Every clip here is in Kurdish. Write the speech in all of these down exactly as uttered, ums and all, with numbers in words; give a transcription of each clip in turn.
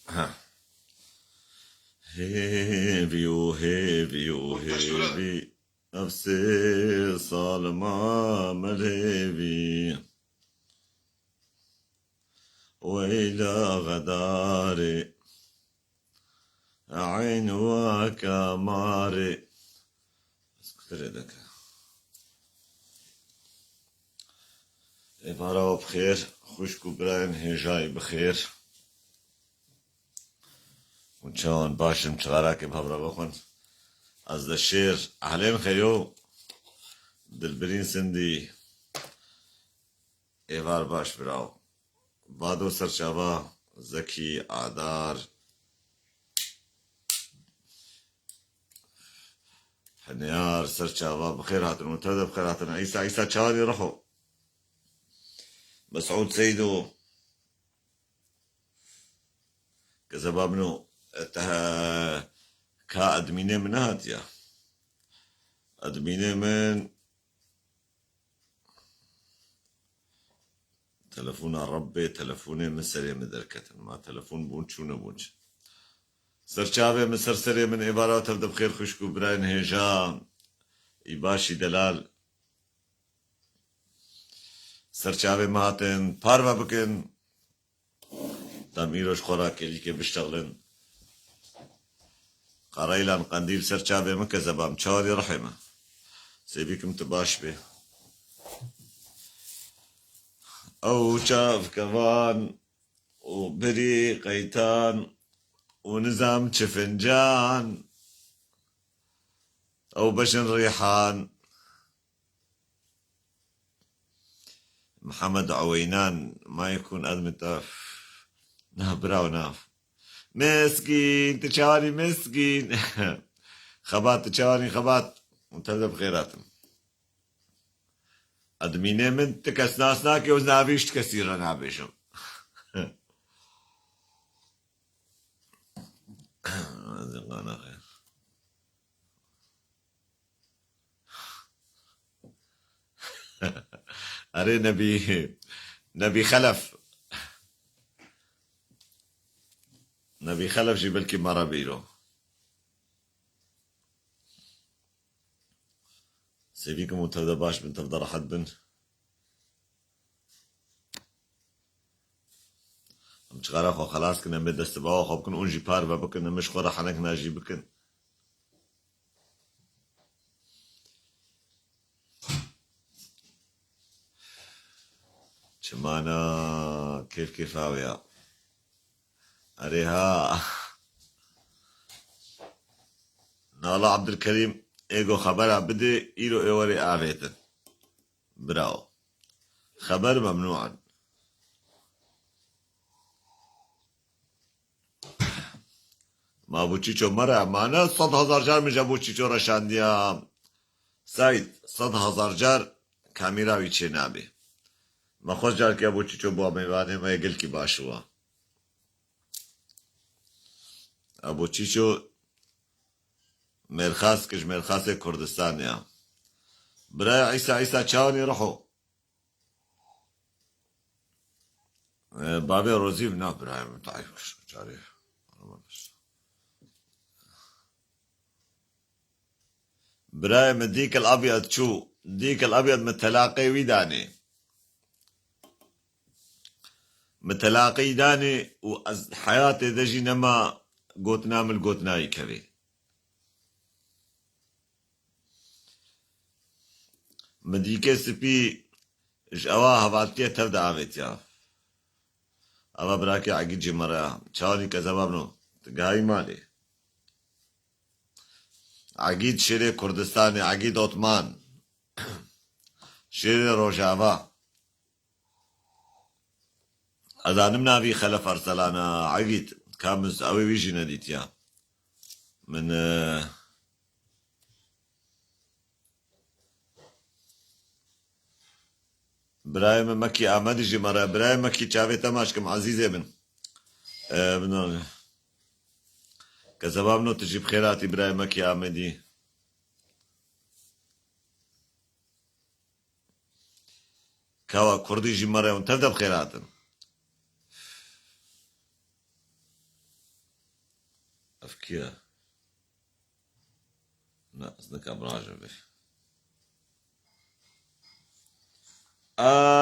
Ha. Hêvî û hêvî û hêvî. Ev sê sal ma me hêvî. Weyla xedarê. Eyn weke marê. Ez kutirê deke. Êvara we bi xêr, xwişk û birayên hêjayî bi xêr. Hûn çawan baş in, çixarakê bi hev re bixwin. Ez de şêr, ehlên xeyo, dilbirîn sindî. Êvar baş biraw. Bado serçava, Zekî, Adar, Henyar, serçava, bi xêr hatin û te de bi xêr hatin. Îsa, Îsa çawanî rixo. Mesûd Seydo. Kezeba min o, e, te, ka edmînê min nehatiya. Edmînê min Telefona Rebbê, telefonê min serê min derketin. Ma telefon bûn çû nebûn çi. Serçavê min, ser serê min, êvara tev de bi xêr xwişk û birayên hêja, î başî delal. Serçavê min hatin, parve bikin. Tam îro ji xwe re kêlîkê biştexlin. Qareylan Qendîl ser çavê min kezebam, çawa dê rihê me. Sêvîkim tu baş bê. Ew çav kevan û birî qeytan û nizam çi fincan. Ew beşin rîhan. Mihemed Eweynan, ma yekun ez min te, na biraw na. Meskîn, tu çawanî meskîn. Xebat, tu çawanî xebat. Tev de bi xêr hatin. Edmînê min ti kes nas nake, ez navê ji kesî re nabêjim. Ez ê qanaxê. Erê Nebî, Nebî Xelef. Nebî Xelef jî belkî me re bîro. Sêvîkim û tev de baş bin, tev de rehet bin. Em çixara xwe xelas kin, em ê destî bawa xwe bikin, hûn jî parve bikin, em ê ji xwe re henekna jî bikin. Çimana kêf kêfa wê ya. Erê ha. Nala Abdulkerîm, ê go xebera bidê, îro ê werê avêtin. Bravo. Xeber memnû in. Ma bo Çîço me re emane, sed hezar car min ji bo Çîço re şandiya. Seîd, sed hezar car kamîra wî çê nabê. Me xwest carkê bo Çîço bû mêvanê me yê gelkî baş bû. Ebo Çîço mêrxas ki ji mêrxasê Kurdistanê ya. Biraya Îsa, Îsa çawanî riho. Ee, bavê Rozî na birayê min tayî kir carê. Birayê min dîkil abyad çû. Dîkil abyad min telaqê wî danê. Min telaqê wî danê û ez heyatê de jî nema gotina min li gotina wî kevê. Min dîkê spî ji ewa hevaltiye tev de avêtiya. Eva birakê Egîd jî me re ya. Çawanî kezeba min o. Tu gihayî malê. Egîd şêrê Kurdistanê, Egîd Otman. Şêrê Rojava. Ez anim navî Xelef Arselan e, Egîd. Ka min ew ê wî jî nedîtiya. Min, e, birayê min Mekî Amedî jî me re. Birayê Mekî çavê te maç kim, ezîzê min. E, min, kezeba min o tu jî bi xêr hatî birayê Mekî Amedî. Kawa Kurdî jî me re hûn tev de bi xêr hatin. Ev kî ye? Ne, ez nikim rajim vê.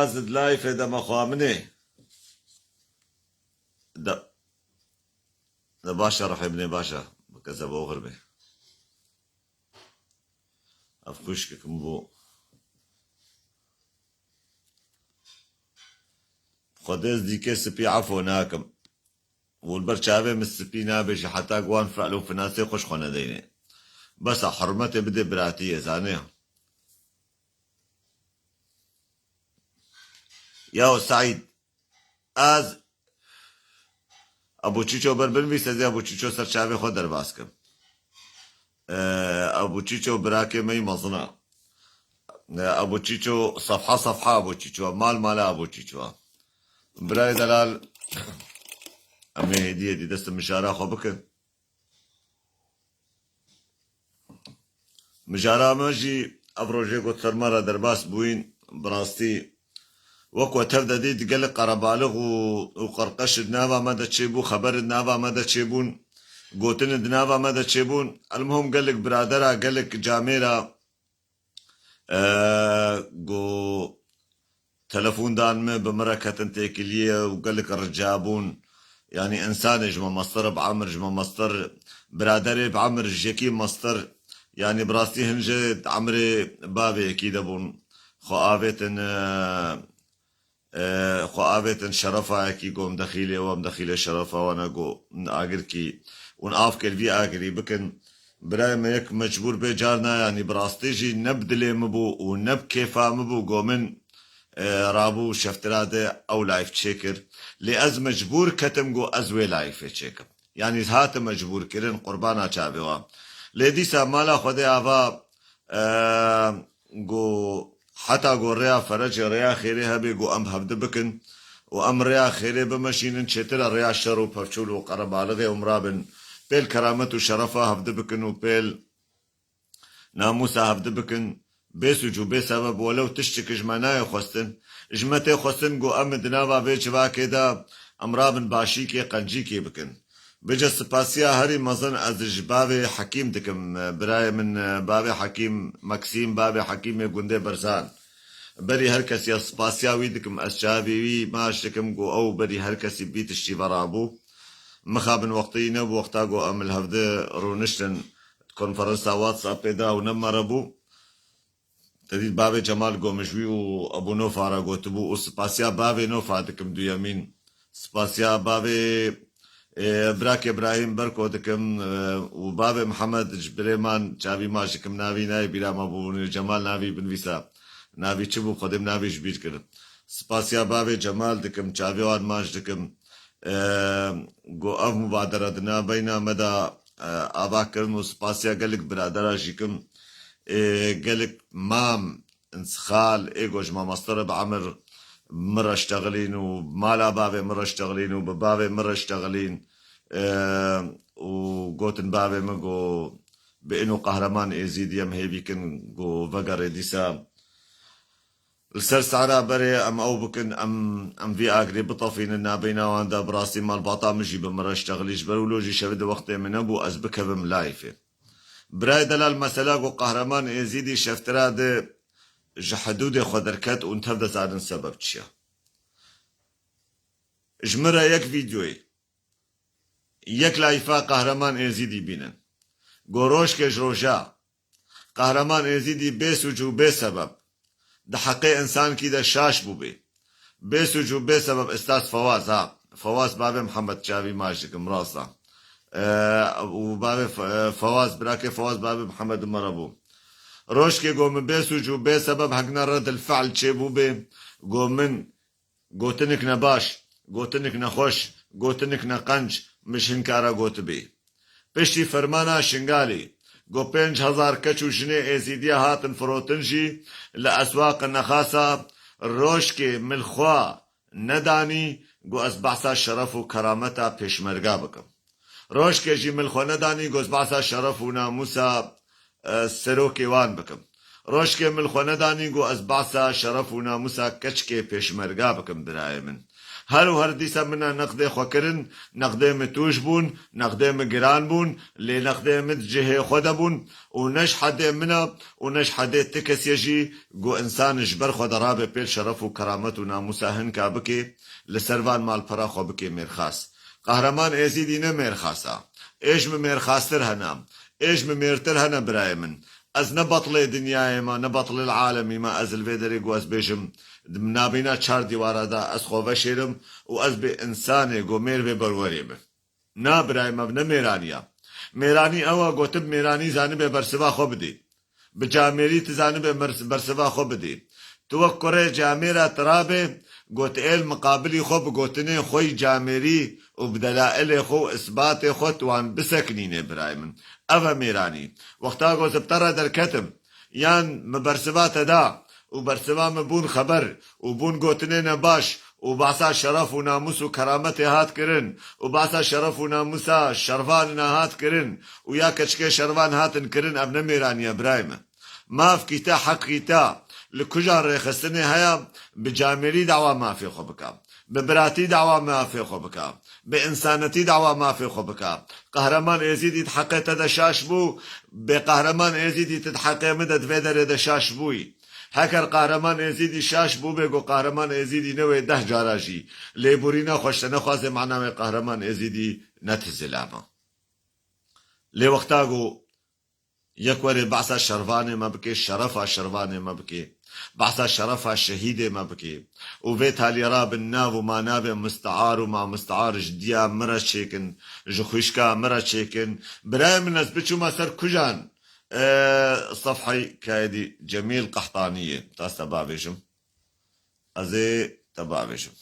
Ez di layfê de me xwe min ê. De, de baş e, rihê min ê baş e. Bi keze bi oxir bê. Ev xwişkek min bû. Xwedê ez dîkê spî efo nakim. Û li ber çavê min spî nabe jî heta ku wan fe'l û finasê xwe ji xwe nedeyne. Bes e, hurmetê bide biratiyê, zanê. Ya Seîd, ez Ebû Çîço ber binivîs, ez ê Ebû Çîço ser çavê xwe derbas kim. Ee, Ebû Çîço birakê me yî mezin e. Ee, Ebû Çîço, sefha sefha Ebû Çîço, mal mala Ebû Çîço. Birayê delal, em ê hêdî hêdî dest mijara xwe bikin. Mijara me jî ev rojê got ser me re derbas bûyîn, bi rastî wek we tev de dît, gelek qerebalix û, û qerqeş di nava me de çêbû, xeber di nava me de çêbûn, gotin di nava me de çêbûn. Elmuhim gelek biradera, gelek camêra, e, go telefon dan me, bi min re ketin têkiliyê û gelek rica bûn. Yanî insanê ji me mestir, bi emir ji me mestir, biraderê bi emir ji yekî mestir. Yanî bi rastî hin jê di emrê bavê yekî de bûn. Xwe avêtin, e, e, xwe avêtin şerefa yekî, go em dexîlê we, em dexîlê şerefa we ne, go agir kî. Hûn av kir vî agirî bikin. Birayê me yek mecbûr bê carna, yanî bi rastî jî ne bi dilê min bû û ne bi kêfa min bû, go min, e, rabû şeftira de ew layf çêkir. Lê ez mecbûr ketim, go ez wê layfê çêkim. Yanî hatim mecbûrkirin, qurbana çavê wan. Lê dîsa mala Xwedê ava, e, go heta go rêya ferecê, rêya xêrê hebe, go em hevdi bikin û em rêya xêrê bimeşînin, çêtir e rêya şer û pevçûl û qerebalixê, û em rabin pêl keramet û şerefa hevdi bikin û pêl namûsa hevdi bikin, bê sûc û bê sebeb, welew tiştik ji me nayê xwestin, ji me tê xwestin, go em di nava vê civakê de em rabin başîkê, qencîkê bikin. Bice spasiya herî mezin ez ji bavê Hekîm dikim, birayê min, bavê Hekîm, Maksîm, bavê Hekîmê gundê Berzan. Berî her kesî ez spasiya wî dikim, ez çavê wî maç dikim, go ew berî her kesî bî tiştî ve rabû. Mixabin wextê wî nebû, wexta go em li hevdi rûniştin, konferansa WhatsAppê de ew ne me re bû. Te dît bavê Cemal go min ji wî û Ebû Nofa re gotibû û spasiya bavê Nofa dikim duyemîn. Spasiya bavê, e, birakê Ibrahîm Berko dikim, e, û bavê Mihemed ji birê man çavî maç dikim, navî nayê bîra me bû, Cemal navî binivîsa. Navî çi bû, Xwedê min navî ji bîr kir. Spasiya bavê Cemal dikim, çavê wan maç dikim. E, go ev mubadere di navbeyna me de, e, ava kirin û spasiya gelek biradera jî kim. E, gelek mam, ins xal, ê go ji me mestir bi emir min re ştexilîn û mala bavê min re ştexilîn û bi bavê min re ştexilîn, e, û gotin bavê min go bi ino Qehreman Êzîdî em hêvî kin go vegerê dîsa. Li ser sehra berê em ew bikin, em, em vî agirê bitefînin nabeyna wan de, bi rastî malbata min jî bi min re ştexilî, ji ber wilo jî şevê di wextê min nebû ez bikevim layfê. Birayê delal, mesela ku Qehreman Êzîdî şeftira de ji hidûdê xwe derket û tev de zanin sebeb çi ye. Ji min re yek vîdeoyê, yek layfa Qehreman Êzîdî bînin. Go rojkê ji roja Qehreman Êzîdî bê sûc û bê sebeb di heqê însankî de şaş bûbê. Bê sûc û bê sebeb Ustaz Fewaz, ha. Fewaz bavê Mihemed, çavî maç dikim, rast e. E, û bavê Fe-, e, Fewaz, birakê Fewaz bavê Mihemed me re bû. Rojkê go min bê sûc û bê sebeb hegna redil fe'l çêbûbê, go min gotinik nebaş, gotinik nexweş, gotinik neqenc min ji hin kara gotibê. Piştî fermana Şingalê, go pênc hezar keç û jinê Êzîdiya hatin firotin jî li eswaq Nexasa, rojkê min li xwe nedanî, go ez behsa şeref û kerameta pêşmerga bikim. Rojkê jî min li xwe nedanî, go ez behsa şeref û namûsa, e, serokê wan bikim. Rojkê min li xwe nedanî, go ez behsa şeref û namûsa keçikê pêşmerga bikim, birayê min. Her û her dîsa min a neqdê xwe kirin, neqdê min tûj bûn, neqdê min giran bûn, lê neqdê min di cihê xwe de bûn û ne ji hedê min a û ne ji hedê ti kesê jî ku însan ji ber xwe de rabe pêl şeref û keramet û namûsa hinka bike, li ser van malpera xwe bike mêrxas. Qehreman Êzîdî ne mêrxas a. Ê ji min mêrxastir hene. Ê ji min mêrtir hene birayê min. Ez ne betilê dinyayê me, ne betilê alemî me, ez li vê derê ku ez bêjim, di nabîna çar dîwara de ez xwe veşêrim û ez bê însanê ku mêr bê berwerê min. Na birayê me, ne mêranî ya. Mêranî ew e, gotin mêranî zanibe bersiva xwe bidê. Bi camêrî tu zanibe mers-, bersiva xwe bidê. Tu wek kurê camêra tirabe, got êl miqabilî xwe bi gotinê xwe yî camêrî û bi delailê xwe û isbatê xwe tu wan bisekinînê birayê min. Ev e mêranî. Wexta ku ez bi te re derketim, yan min bersiva te da û bersiva min bûn xeber û bûn gotinê ne baş û behsa şeref û namûs û kerametê hat kirin û behsa şeref û namûsa şervanina hat kirin û ya keçikê şervan hatin kirin, ev ne mêranî ye birayê min. Maf kîte, heq kîte, li kujan rêxistinê heye, bi camêrî dawa mafê xwe bike. Bi biratî dawa mafê xwe bike. Bi însanetî dawa mafê xwe bike. Qehreman Êzîdî di heqê te de şaş bû, bê Qehreman Êzîdî tu di heqê min de di vê derê de şaş bûyî. Heker Qehreman Êzîdî şaş bûbê ku Qehreman Êzîdî newê deh cara jî lêborîna xwe ji te nexwaze, mana wê Qehreman Êzîdî ne ti zilam e. Lê wexta ku yek were behsa şervanê me bike, şerefa şervanê me bike, behsa şerefa şehîdê me bike û vê taliyê rabin nav û manavê mistear û mamistehar ji diya min re çêkin, ji xwişka min re çêkin. Birayê min, ez biçûma ser kujan, e, sefhey Kaidî Cemîl Qehtaniyê. Te ez te bavêjim. Ez ê te bavêjim.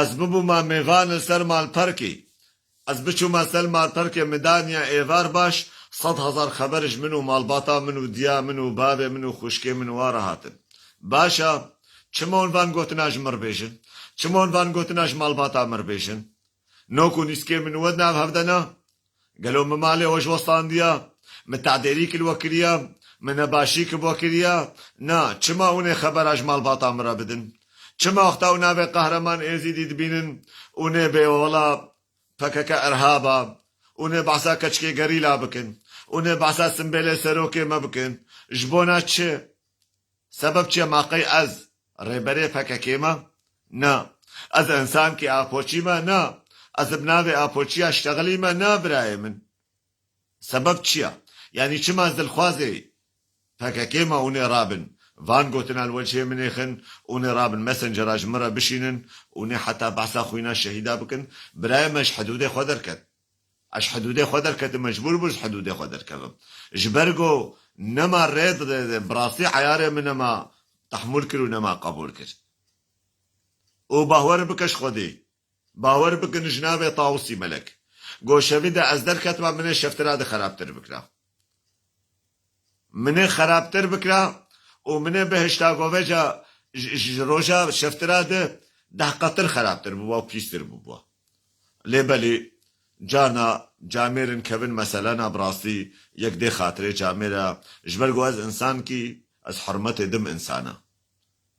Ez bibûma mêvan li ser malperkê. Ez biçûma ser malperkê, min daniya êvar baş, sed hezar xeber ji min û malbata min û diya min û bavê min û xwişkê min û wa re hatin. Baş e, çima hûn van gotina ji min re bêjin? Çima hûn van gotina ji malbata min re bêjin? Nok û nîskê min û we di nav hev de ne? Gelo min malê we ji we standiya? Min tadêrîk li we kiriya? Min nebaşîk bi we kiriya? Na, çima hûn ê xebera ji malbata min re bidin? Çima wexta hûn navê Qehreman Êzîdî dibînin, hûn ê bê wela P K K erhab a, hûn ê behsa keçikê gerîla bikin, hûn ê behsa simbêlê serokê me bikin? Ji bona çi? Sebeb çi ye? Ma qey ez rêberê P K K me? Na. Ez însankî Apoçî me? Na. Ez bi navê Apoçiya ştexilî me? Na birayê min. Sebeb çi ye? Yanî çima ez dilxwazê P K K me hûn ê rabin van gotina li wecihê min ê xin, hûn ê rabin Messengera ji min re bişînin, hûn ê heta behsa xwîna şehîda bikin? Birayê me ji hidûdê xwe derket. Ez ji hidûdê xwe derketim, mecbûr bûm ji hidûdê xwe derkevim. Ji ber ku nema rê, bi rastî eyarê min nema tehmûl kir û nema qebûl kir. Û bawer bike ji Xwedê, bawer bikin ji navê Tawusî Melek. Ku şevî de ez derketima, min ê şeftira di xerabtir bikira. Min ê xerabtir bikira û min ê bihişta govêca ji, ji roja şeftira de deh qetir xerabtir bûbû û pîstir bûbû. Lê belê, carna camêrin kevin meselena, bi rastî yek dê xatirê camêra, ji ber ku ez însankî, ez hurmetê dim însana.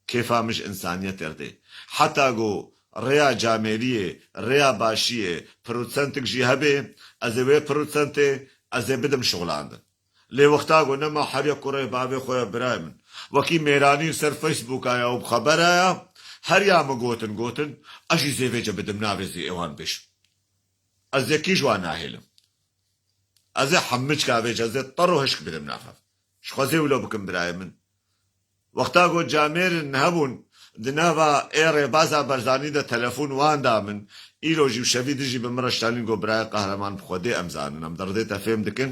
Kêfa min ji însaniyetê re dê. Heta ku rêya camêriyê, rêya başiyê, prosentik jî hebe, ez ê wê prosentê, ez ê bidim şixulandin. Lê wexta ku nema, her yek kurê bavê xwe ye, birayê min. Wekî mêranî ser Facebooka ya û bi xebera ya, her ya min gotin, gotin, ez jî zê vêce bidim navê zê êwan bêjim. Ez yekî ji wan nahêlim. Ez ê hemû çika vêce, ez ê ter û hişk bidim nava. Ji xwe zê wilo bikim birayê min. Wexta ku camêrin hebûn, di nava ê rêbaza Barzanî de telefon wan da min, îro jî û şevî din jî bi min re ştelîn, got, birayê Qehreman, bi Xwedê em zanin, em derdê te fêm dikin.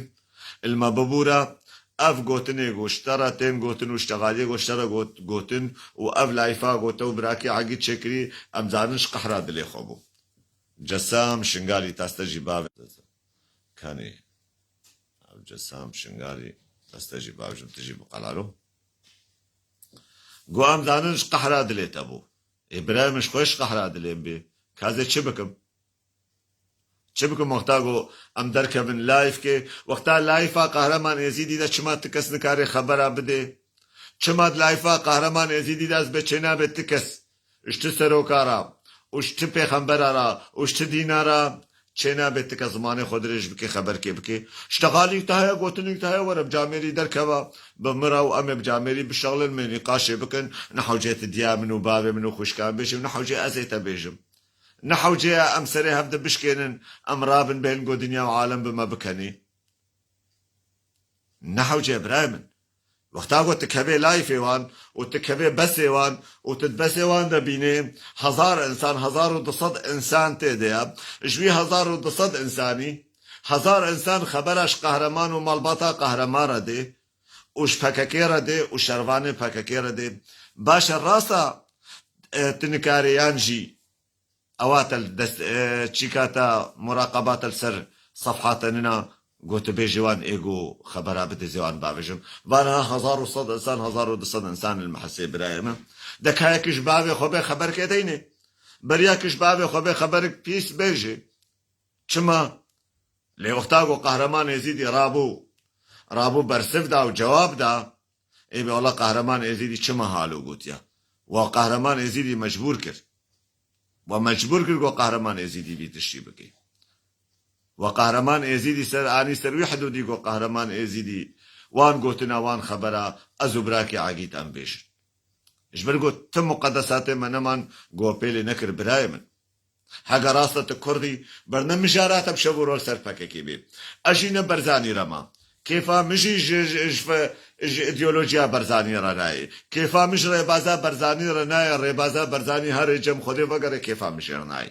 Li me bibûre, ev gotinê ku ji te re tên gotin û ştexaliyê ku ji te re got-, gotin û ev layfa ku te û birakê Egîd çêkirî, em zanin ji qehra dilê xwe bû. Cesam Şingalî, te ez te jî bavê. Kanê. Ev Cesam Şingalî, te ez te jî bavêjim, tu jî biqelalo. Got, em zanin ji qehra dilê te bû. Ê birayê min, ji xwe ji qehra dilê min bê. Ka ez ê çi bikim? Çi bikim wexta ku em derkevin layfkê? Wexta layfa Qehreman Êzîdî de çima ti kes nikare xebera bidê? Çima di layfa Qehreman Êzîdî de ez bê çênabê ti kes, ji ti seroka re û ji ti pêxembera re û ji ti dîna re çênabê ti kes zimanê xwe dirêj bikê, xeberkê bikê? Ji te xalîk te heye, gotinik te heye, were bi camêrî derkeva, bi min re û em ê bi camêrî bişexlin, me nîqaşê bikin, ne hewce ti diya min û bavê min û xwişkan bêjim, ne hewce ez ê te bêjim. Ne hewce ye em serê hev de bişkênin, em rabin bêhn go dinya û alem bi me bikenî. Ne hewce ye birayê min. Wexta ku tu kevê layfê wan û tu kevê besê wan û tu di besê wan de bînê hezar insan, hezar û du sed insan tê de ye. Ji wî hezar û du sed insanî, hezar insan xebera ji Qehreman û malbata Qehreman re dê û ji P K K re dê û şervanê P K K re dê. Baş e, rast e, e, tu nikarê yan jî ewa te li dest, e, çîka te, muraqeba te li ser sefha te nina, got tu bêjî wan ê ku xebera bidê zê wan bavêjim. Van ha hezar û sed insan, hezar û du sed insan li me hesê birayê min. De kayek ji bavê xwe bê xeberkê deynê. Beriya ki ji bavê xwe bê xeberik pîs bêjê. Çima? Lê wexta ku Qehreman Êzîdî rabû, rabû bersiv da û cewab da, ê bê wela Qehreman Êzîdî çima halo gotiya? Wa Qehreman Êzîdî mecbûr kir. Wa mecbûr kir ku Qehreman Êzîdî vî tiştî bike. Wa Qehreman Êzîdî ser anî ser wî hidûdî ku Qehreman Êzîdî wan gotina, wan xebera ez û birakê Egîd em bêjin. Ji ber ku ti muqedesatê me neman ku pêlê nekir birayê min. Hege rast e tu Kurd î, berne mijara te bi şev û roj ser P K K bê. Ez jî ne Berzanî re ma. Kêfa min jî ji, ji, ji fe-, ji îdeolojiya Berzanî re nayê. Kêfa min ji rêbaza Berzanî re nayê, rêbaza Berzanî herê cem Xwedê vegere kêfa min jê re nayê.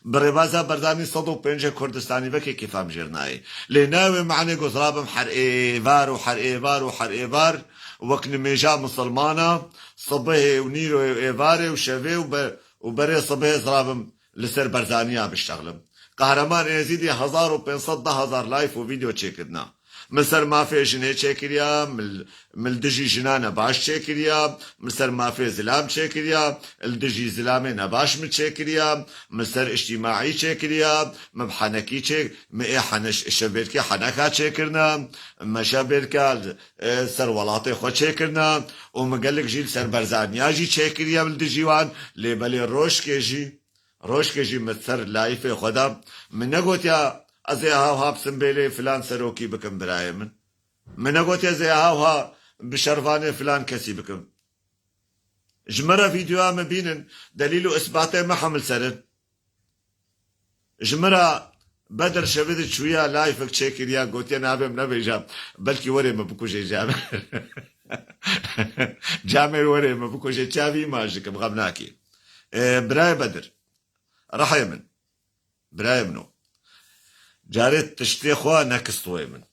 Bi rêbaza Berzanî sed û pêncî Kurdistanî veke kêfa min jê re nayê. Lê nayê wê manê ku ez rabim her êvar û her êvar û her êvar wek nimêja misilmana, sibihê û nîroyê û êvarê û şevê û be-, û berê sibihê ez rabim li ser Berzaniya biştexlim. Qehreman Êzîdî hezar û pênc sed, deh hezar layf û vîdeo çêkirina. Min ser mafê jinê çêkiriya, min, min li dijî jina nebaş çêkiriya, min ser mafê zilam çêkiriya, li dijî zilamê nebaş min çêkiriya, min ser îctîmaî çêkiriya, min bi henekî çê-, min ê hene-, şevbêrkê heneka çêkirina, me şevbêrka, e, ser welatê xwe çêkirina û min gelek jî li ser Berzaniya jî çêkiriya li dijî wan, lê belê rojkê jî, Rojkê jî min ser layîfê xwe de, min negotiya ez ê hawha bi simbêlê filan serokî bikim birayê min. Min negotiya ez ê hawha bi şervanê filan kesî bikim. Ji min re vîdeoya min bînin, delîl û isbatê min hemil serin. Ji min re Bedir şevê de çûya layfek çêkiriya, gotiye nabê min nebêje, belkî werê min bikujê camêr. Camêr werê min bikujê, çavî ma ji kim xem nakî. Ê, birayê Bedir. Rihê min. Birayê min o. Carê tiştê xwe nekistûyê min.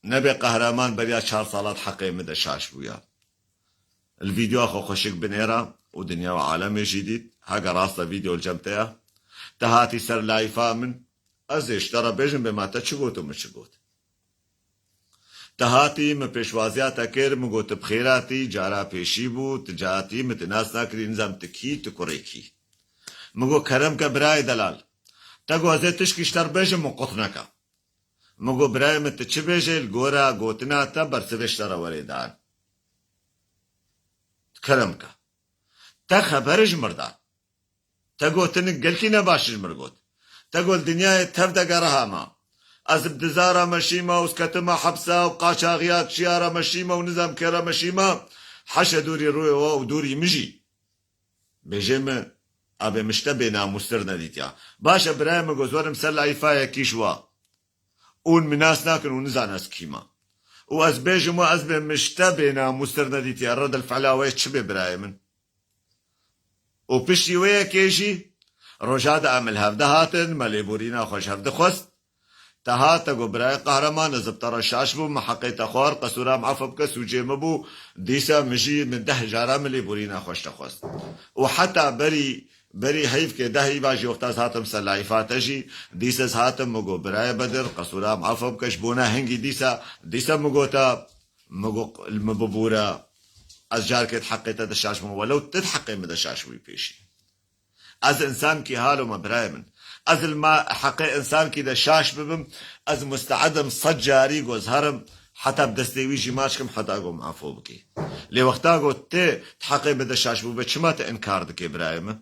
Nebê Qehreman beriya çar salat heqê min de şaş bûya. Li vîdeoya xwe xweşik binêra û dinya û alemê jî dît. Hege rast e vîdeo li cem te ye. Te hatî ser layfa min. Ez ê ji te re bêjim bê ma te çi got û min çi got. Te hatî min pêşwaziya te kir, min got tu bi xêr hatî, cara pêşî bû, tu ca hatî, min tu nas nakirî, nizam tu kî, tu kurê kî. Min got kerem ke birayê delal. Te got ez ê tişkî ji te re bêjim, min qut neke. Min got birayê min tu çi bêjê, li gora gotina te bersivê ji te re werê dan. Kerem ke. Te xeberê ji mir dan. Te gotinik gelkî nebaş ji mir got. Te got dinyayê tev de geriha me. Ez bi diza re meşî me û ez ketime hepsa û qaçaxiya çiya re meşî me û nizam kê re meşî me. Heşe dûrî rûyê we û dûrî min jî. Bêjê min, abê min ji te bênamûstir nedîtiya. Baş e birayê min, got werim ser layîfa yekî ji wa. Ûn min nas nakin û nizan ez kî me. Û ez bêjim we ez bê min ji te bênamûstir nedîtiya. Redil fela wê çi bê birayê min? Û piştî wê yekê jî roja de em li hev de hatin, me lêborîna xwe ji hev dixwest. Te hat, te got birayê Qehreman, ez bi te re şaş bûm, min heqê te xwar, qesûra min efw bike, sûcê min bû, dîsa min jî, min deh cara min lêborîna xwe ji te xwest. Û heta berî, berî heyvkê deh heyva jî wexta ez hatim ser layîfa te jî, dîsa ez hatim, min got birayê Bedir, qesûra min efw bike, ji bona hingî dîsa, dîsa min gota, min got, li min bibûre, ez carkê di heqê te de şaş bûm, welew tu di heqê min de şaş bûyî pêşî. Ez însankî halo me birayê min. Ez li ma heqê însankî de şaş bibim, ez musteedim sed carî ku ez herim, Heta bi destê wî jî maç kim heta ku min afo bike. Lê wexta ku tê di heqê min de şaş bûbe, çima tu inkar dike birayê min?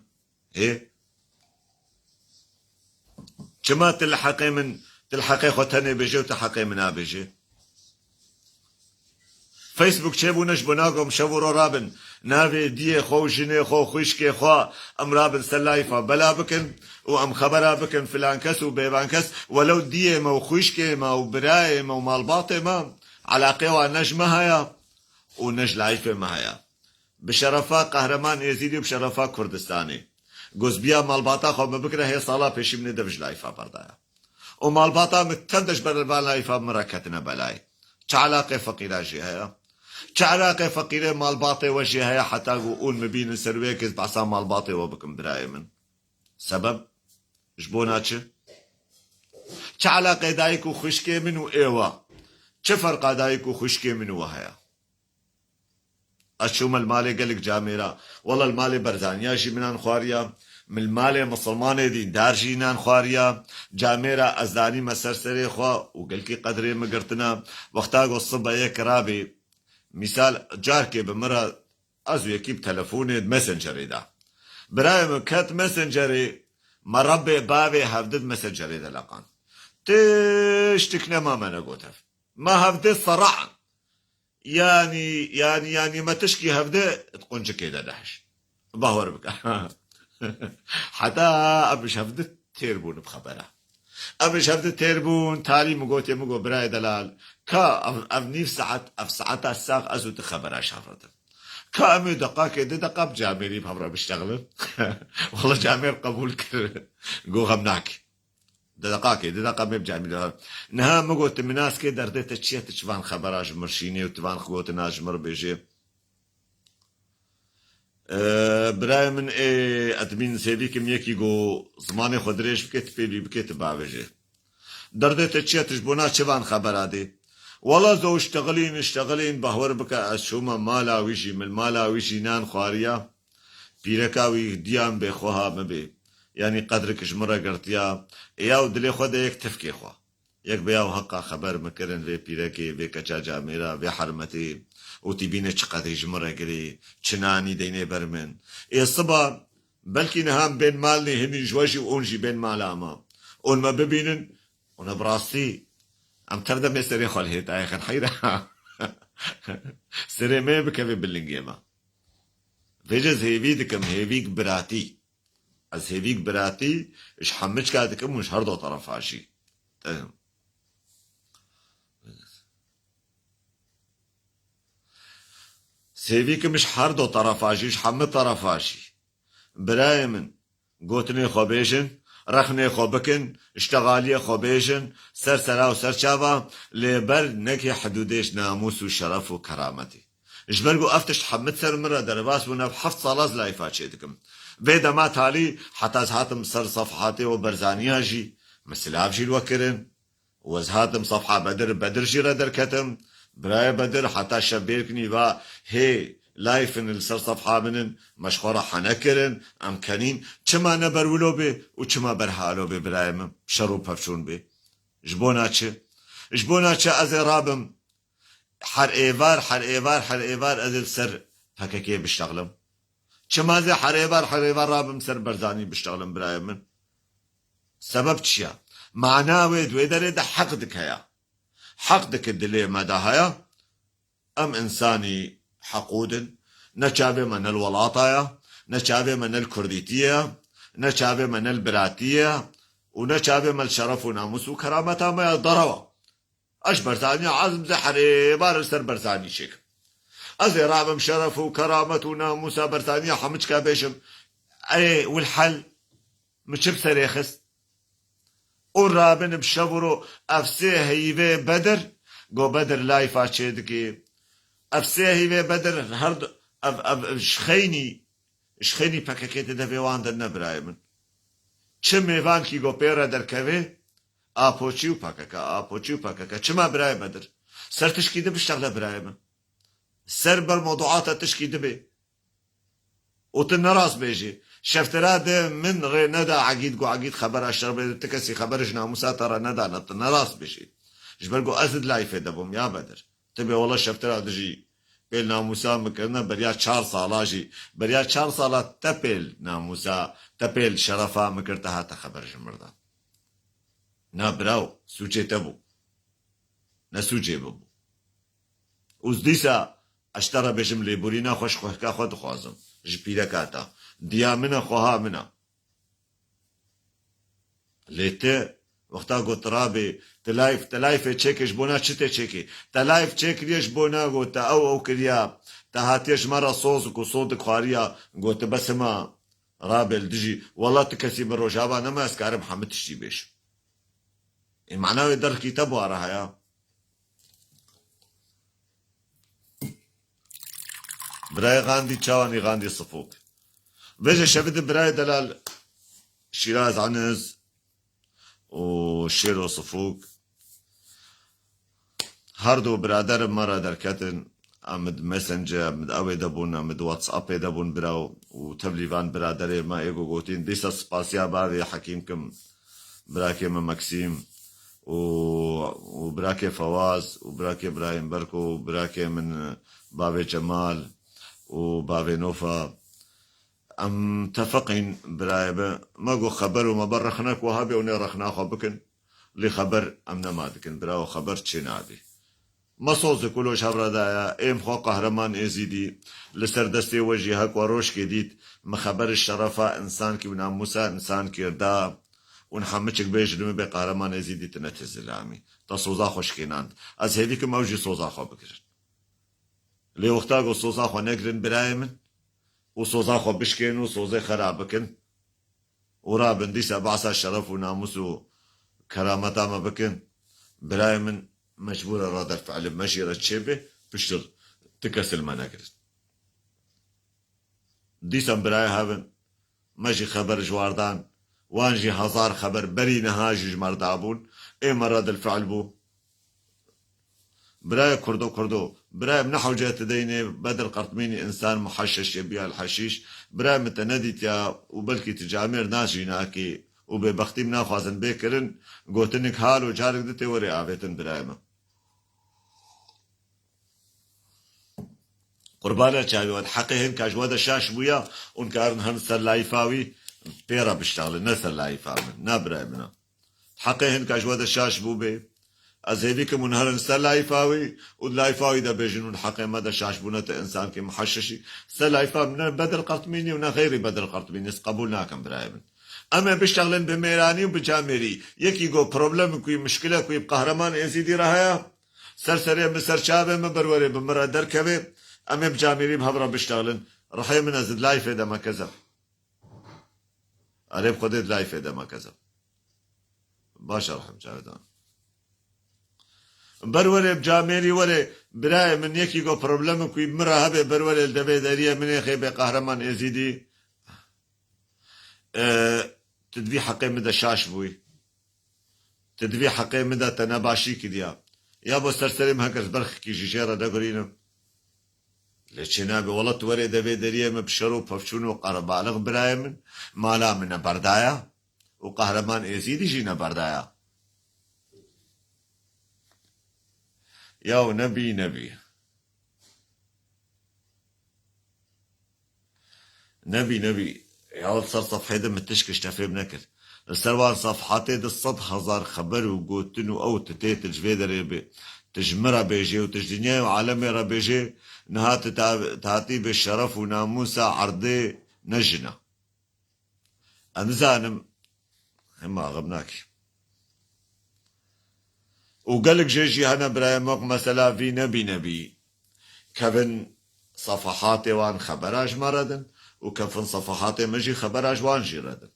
Hê? Çima tu li heqê min, tu li heqê xwe tenê bêje û tu heqê min nabêje? Facebook çêbûne ji bo nakom şev û ro rabin navê diyê xwe û jinê xwe û xwişkê xwe, em rabin ser layfa bela bikin û em xebera bikin filan kes û bêvan kes, welew diyê me û xwişkê me û birayê me û malbatê me, elaqê wan ne ji me heye û ne ji layfê me heye. Bi şerefa Qehreman Êzîdî û bi şerefa Kurdistanê. Gozbiya malbata xwe me bikire, hê sala pêşî min ê dev ji layfa berdaya. Û malbata min tev de ji ber van layfa min re ketine belayê. Çi elaqê feqîra jê heye? Çi elaqê feqîrê malbatê we jê heye heta ku hûn min bînin ser wê yekê ez behsa malbatê we bikim birayê min? Sebeb? Ji bona çi? Çi elaqê dayik û xwişkê min û ê we? Çi ferqa dayik û xwişkê min û we heye? Ez çûme li malê gelek camêra. Wela li malê Berzaniya jî minan xwariya. Min li malê misilmanê dîndar jî nan xwariya. Camêra ez danîme ser serê xwe û gelkî qedrê min girtina. Wexta ku sibe yek rabê, mîsal, carkê bi min re ez û yekî bi telefonê di Messengerê de. Birayê min ket Messengerê, me rebê bavê hevdi di Messengerê de leqand. Tiştik nema me negot hev. Me hevdi sera'n. Yanî, yanî, yanî me tişkî hevdi di quncikê de dehişt. Bawer bike. Heta em ji hevdi têr bûn bi xebera. Em ji hevdi têr bûn, talî min gotê, min got, birayê delal, ka ev, ev nîv saet, ev saeta sax ez û tu xebera şafetin. Ka em ê deqakê, di deqa bi camêrî bi hev re biştexilin. Wela camêr qebûl kir. Got, xem nake. Di deqakê, di deqa me bi camî de. Niha min got, tu min nas kê, derdê te çi ye, tu çi van xebera ji mir şînê û tu van gotina ji mir bêjê? Ee, birayê min ê admin sêvî kim yekî go zimanê xwe dirêj bike, tu pêlî bike, tu bavêje. Derdê te çi ye, tu ji bona çi van xebera dê? Wela zo ştexilîn, ştexilîn, bahwer bike, ez çûme mala wî jî, min mala wî jî nan xwariya. Pîreka wî diyan bê xweha min bê. Yanî qedrik ji min re girtiya. Ê yaw dilê xwe de yek tifkê xwe. Yek bê yaw heqa xeber min kirin vê pîrekê, vê keça camêra, vê hermetê. Û tî bîne çi qedrî ji min re girê, çi nanî deynê ber min. Ê siba, belkî niha em bên mal nê hinî ji we jî û hûn jî bên mala me. Ûn me bibînin, û ne bi rastî, em tev de mê serê xwe li hêtayê xin heyra. Serê me bikeve bi lingê me. Vêce ez hêvî dikim, hêvîk biratî. Ez hêvîk biratî ji hemiçka dikim û ji her do terefa jî. Sêvî kim ji her do terefa jî, ji hemî terefa jî. Birayê min, gotinê xwe bêjin, rexnê xwe bikin, ştexaliyê xwe bêjin, ser sera û ser çava, lê ber nekê hidûdê ji namûs û şeref û kerametê. Ji ber ku ev tişt hemî ser min re derbas bûn, ev heft sala ez layfa çê dikim. Vê dema talî heta ez hatim ser sefhatê û Berzaniya jî, min silav jî li we kirin. Û ez hatim sefha Bedir, Bedir jî re derketim. Birayê Bedir heta şev bêrkinî va, hê, layfin li ser sefha min in, me ji xwe re hene kirin, em kenîn. Çima ne ber wilo bê û çima ber halo bê birayê min, şer û pevçûn bê? Ji bona çi? Ji bona çi ez ê rabim? Her êvar, her êvar, her êvar ez ê li ser P K K biştexlim. Çima ez ê her êvar, her êvar rabim ser Berzanî biştexlim birayê min? Sebeb çi ya? Mana wê di wê derê de heq dike ya. Heq dike dilê me de haya. Em însanî heqûd in. Ne çavê me ne li welata ya, ne çavê me ne li kurdîtiyê ya, ne çavê me ne li biratiyê ya û ne çavê me li şeref û namûs û kerameta me ya derewa. Ez Berzanî ez im zê herê bar ser Berzanî çêkim. Ez ê rabim şeref û keramet û namûsa Berzanîya hemiçka bêjim. Ê, wilhel, min çi bi serê xist? Û rabin bi şev û ro ev sê heyvê Bedir, go Bedir layfa çê dikê. Ev sê heyvê Bedir her du, ev, ev, ev ji xeynî, ji xeynî P K K tê de vê wan de ne birayê min. Çi mêvankî go pê re derkevê, A P Ç û P K K, A P Ç û P K K. Çima birayê Bedir? Ser tişkî di biştexle birayê min. Ser ber mewduata tişkî di bê. Û tu nerast bêjî. Şeftira de min rê neda Egîd, got Egîd xebera şer bê, ti kesî xeber ji namûsa te re nedane, tu nerast bêjî. Ji ber ku ez di layfê de bûm ya Bedir. Tibê wela şeftira dijî pêl namûsa min kirine, beriya çar sala jî, beriya çar sala te pêl namûsa, te pêl şerefa min kir, te hate xeber ji min re da. Na biraw, sûcê te bû. Ne sûcê min bû. Û dîsa ez ji te re bêjim, lêborîna xwe ji xwehka xwe dixwazim. Ji pîreka te. Diya min e, xweha min e. Lê ti, wexta got rabê, ti layf, ti layfê çêkê ji bona çi tê çêkê? Te layf çêkiriye ji bona got te ew ew kiriya, te hatiye ji me re sozik û sodik xwariya, got ti bes hima rabê li dijî. Wela ti kesî min rojava nema ez karim hemî tiştî bêjim. Ê mana wê derxkî te bû ara heya. Birayê Xandî çawanî Xandî Sifûk. Vêje şevî di birayê delal Şîraz Aniz û Şêro Sifûk. Her du birader me re derketin. Em di Messenger, em di ewê de bûn, em di WhatsAppê de bûn biraw û tevlî van biraderê me êgo gotîn. Dîsa spasiya bavê Hekîm kim, birakê me Meksîm û, û birakê Fewaz û birakê Birahîm Berko û birakê min bavê Cemal û bavê Nofa. Em tefiqîn birayê bi. Me got xeber û me ber rexne ku hebê hûn ê rexna xwe bikin. Lê xeber em nema dikin. Birawo xeber çê nabî. Me sozê ku lo ji hev re daye, êm xwe Qehreman Êzîdî, li ser destê we jî hek we rojkê dît, me xeber şerefa însankî û namûsa însankî da, û niha miçik bê ji min bê Qehreman Êzîdî tine ti zilamî. Te soza xwe şikênand. Ez hêvî kim ew jî soza xwe bigirin. Lê wexta ku soza xwe negirin birayê min, û soza xwe bişkên û sozê xera bikin, û rabin dîsa behsa şeref û namûs û kerameta me bikin, birayê min mecbûr e radefe'lin, me jî re çêbê, piştir ti kes li me negirin. Dîsa birayê hev in, me jî xeber ji war dan, wan jî hezar xeber berî niha jî ji me re dabûn, ê me redilfe'l bû. Birayê Kurdo, Kurdo, birayê min, ne hewce tu deynê Bedir Qertmînî însan muheşşeş ye biya li heşîş, birayê min te nedîtiya û belkî tu camêr nas jî nakî û bêbextî min naxwazin bê kirin, gotinik hal û carek di tê werê avêtin birayê min. Qurbana çavê we, heqê hinka ji we de şaş bûya û karin hin ser layfa wî pê re biştaxlin, ne ser layfa min, na birayê min e. Heqê hinka ji we de şaş bûbê. Ez hêvî kim hûn herin ser layfa wî û di layfa wî de bêjin hûn heqê me de şaş bûne, te însankî muheşşeşî. Ser layfa min ne Bedir Qertmînî û ne xeyrî Bedir Qertmînî, ez qebûl nakim birayê min. Em ê biştexlin bi mêranî û bi camêrî. Yekî go problemek wî, mişkilek wî bi Qehreman Êzîdî re heye, ser serê min, ser çavê min, berwerê bi min re derkeve, em ê bi camêrî bi hev re biştexlin. Rihê min ez di layfê de me keze. Erê bi Xwedê di layfê de me keze. Baş e, rehim çavedan. Berwerê bi camêrî were, birayê min, yekî go problemek wî bi min re hebe, berwerê li devê deriyê min ê xê bê Qehreman Êzîdî. E, tu di vî heqê min de şaş bûyî. Tu di vî heqê min de te nebaşî kiriya. Ya bo ser serê min heke ez berxekî jî jê re negurînim. Lê çê nabe, wela tu werê devê deriyê min bi şer û pevçûn û qerebalix birayê min, mala min neberdaya û Qehreman Êzîdî jî neberdaya. Yaw nebî, nebî. Nebî, nebî. Ya li ser sefhê de min tişk ji te fêm nekir. Li ser wan sefhatê de sed hezar xeber û gotin û ew tu tê, tu ji vê derê bê, tu ji min re bêjê û tu ji dinyayê û alemê re bêjê, niha tu ta-, tu hatî bê şeref û namûsa erdê ne jina. Ez nizanim, hema axim nakî. Û gelek jê jî hene birayê me ku mesela vî nebî nebî. Kevin sefehatê wan xebera ji me re din û kevin sefehatê me jî xebera ji wan jî re din.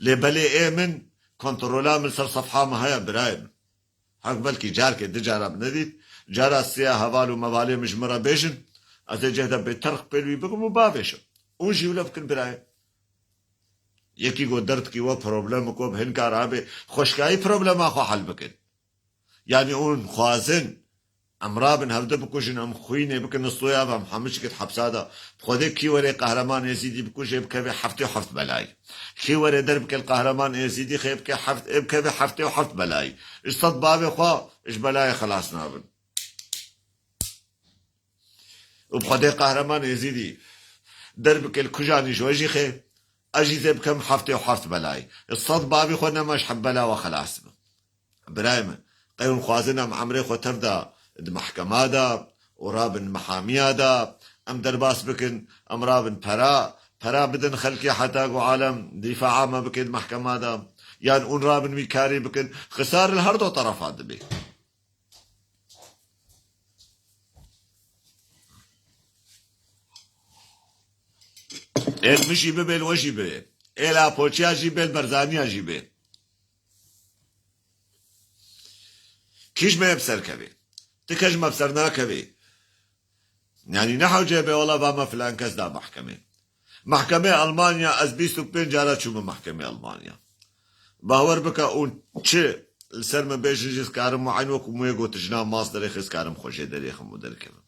Lê belê ê min kontrola min ser sefha me heye birayê min. Hek belkî carkê di cara min nedît, cara siya heval û mevalê min ji min re bêjin, ez ê cih de bêterx pêl wî bikim û bavêjim. Û jî wile bikin birayê. Yekî got derdikî we, problemek we bi hin kar abe, xweşkayî problema xwe hel bikin. Yanî hûn xwazin Em rabin hevdu bikujin, em xwînê bikin nistoya ve, em hemû çikit hepsa de. Xwedê kî were Qehreman Êzîdî bikuje, bikeve heftê û heft belayî. Kî were derbike li Qehreman Êzîdî xê bike heft, ê bikeve heftê û heft belayî. Ji sed bavê xwe ji belayê xelas nabin. Û bi Xwedê Qehreman Êzîdî derbike li kujanî ji we jî xê, ez jî zê bikem heftê û heft belayî. Ji sed bavê xwe nema ji heb bela we xelas bim. Birayê min, qey hûn xwazin em emrê xwe tev de di mehkema de û rabin mehamiya de, em derbas bikin, em rabin pera, pera bidin xelkê heta ku alem dîfaa me bike di mehkema de, yan hûn rabin wî karî bikin, xisar li her do terefa dibe. Ê li min jî bibe, li we jî bibe. Ê li Apoçiya jî bê, li Berzaniya jî bê. Kî ji me bi ser kevê? Ti kes ji me bi ser nakevê. Yanî ne hewce be, wela va me filan kes da mehkemê. Mehkemê Almanya, ez bîst û pênc cara çûme mehkemê Almanya. Bawer bike û çi li ser min bêjin jî, ez karim û eyn wekû min wê got, jina mas derêxê, ez karim xwe jê derêxim û derkevim.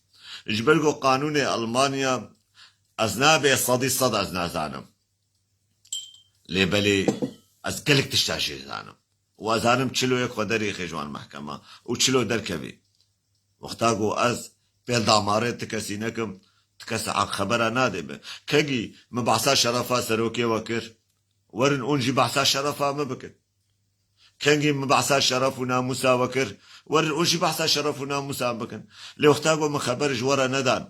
Ji ber ku qanûnê Almanya ez nabê sedî sed ez nazanim. Lê belê ez gelek tişta jê zanim. Û ez zanim çilo yek xwe derêxê ji wan mehkema û çilo derkevî. Wexta ku ez pêl damarê ti kesî nekim, ti kes aq xebera nadê min. Kengî min behsa şerefa serokê we kir, werin hûn jî behsa şerefa min bikin. Kengî min behsa şeref û namûsa we kir, werin hûn jî behsa şeref û namûsa min bikin. Lê wexta ku min xeber ji we re nedan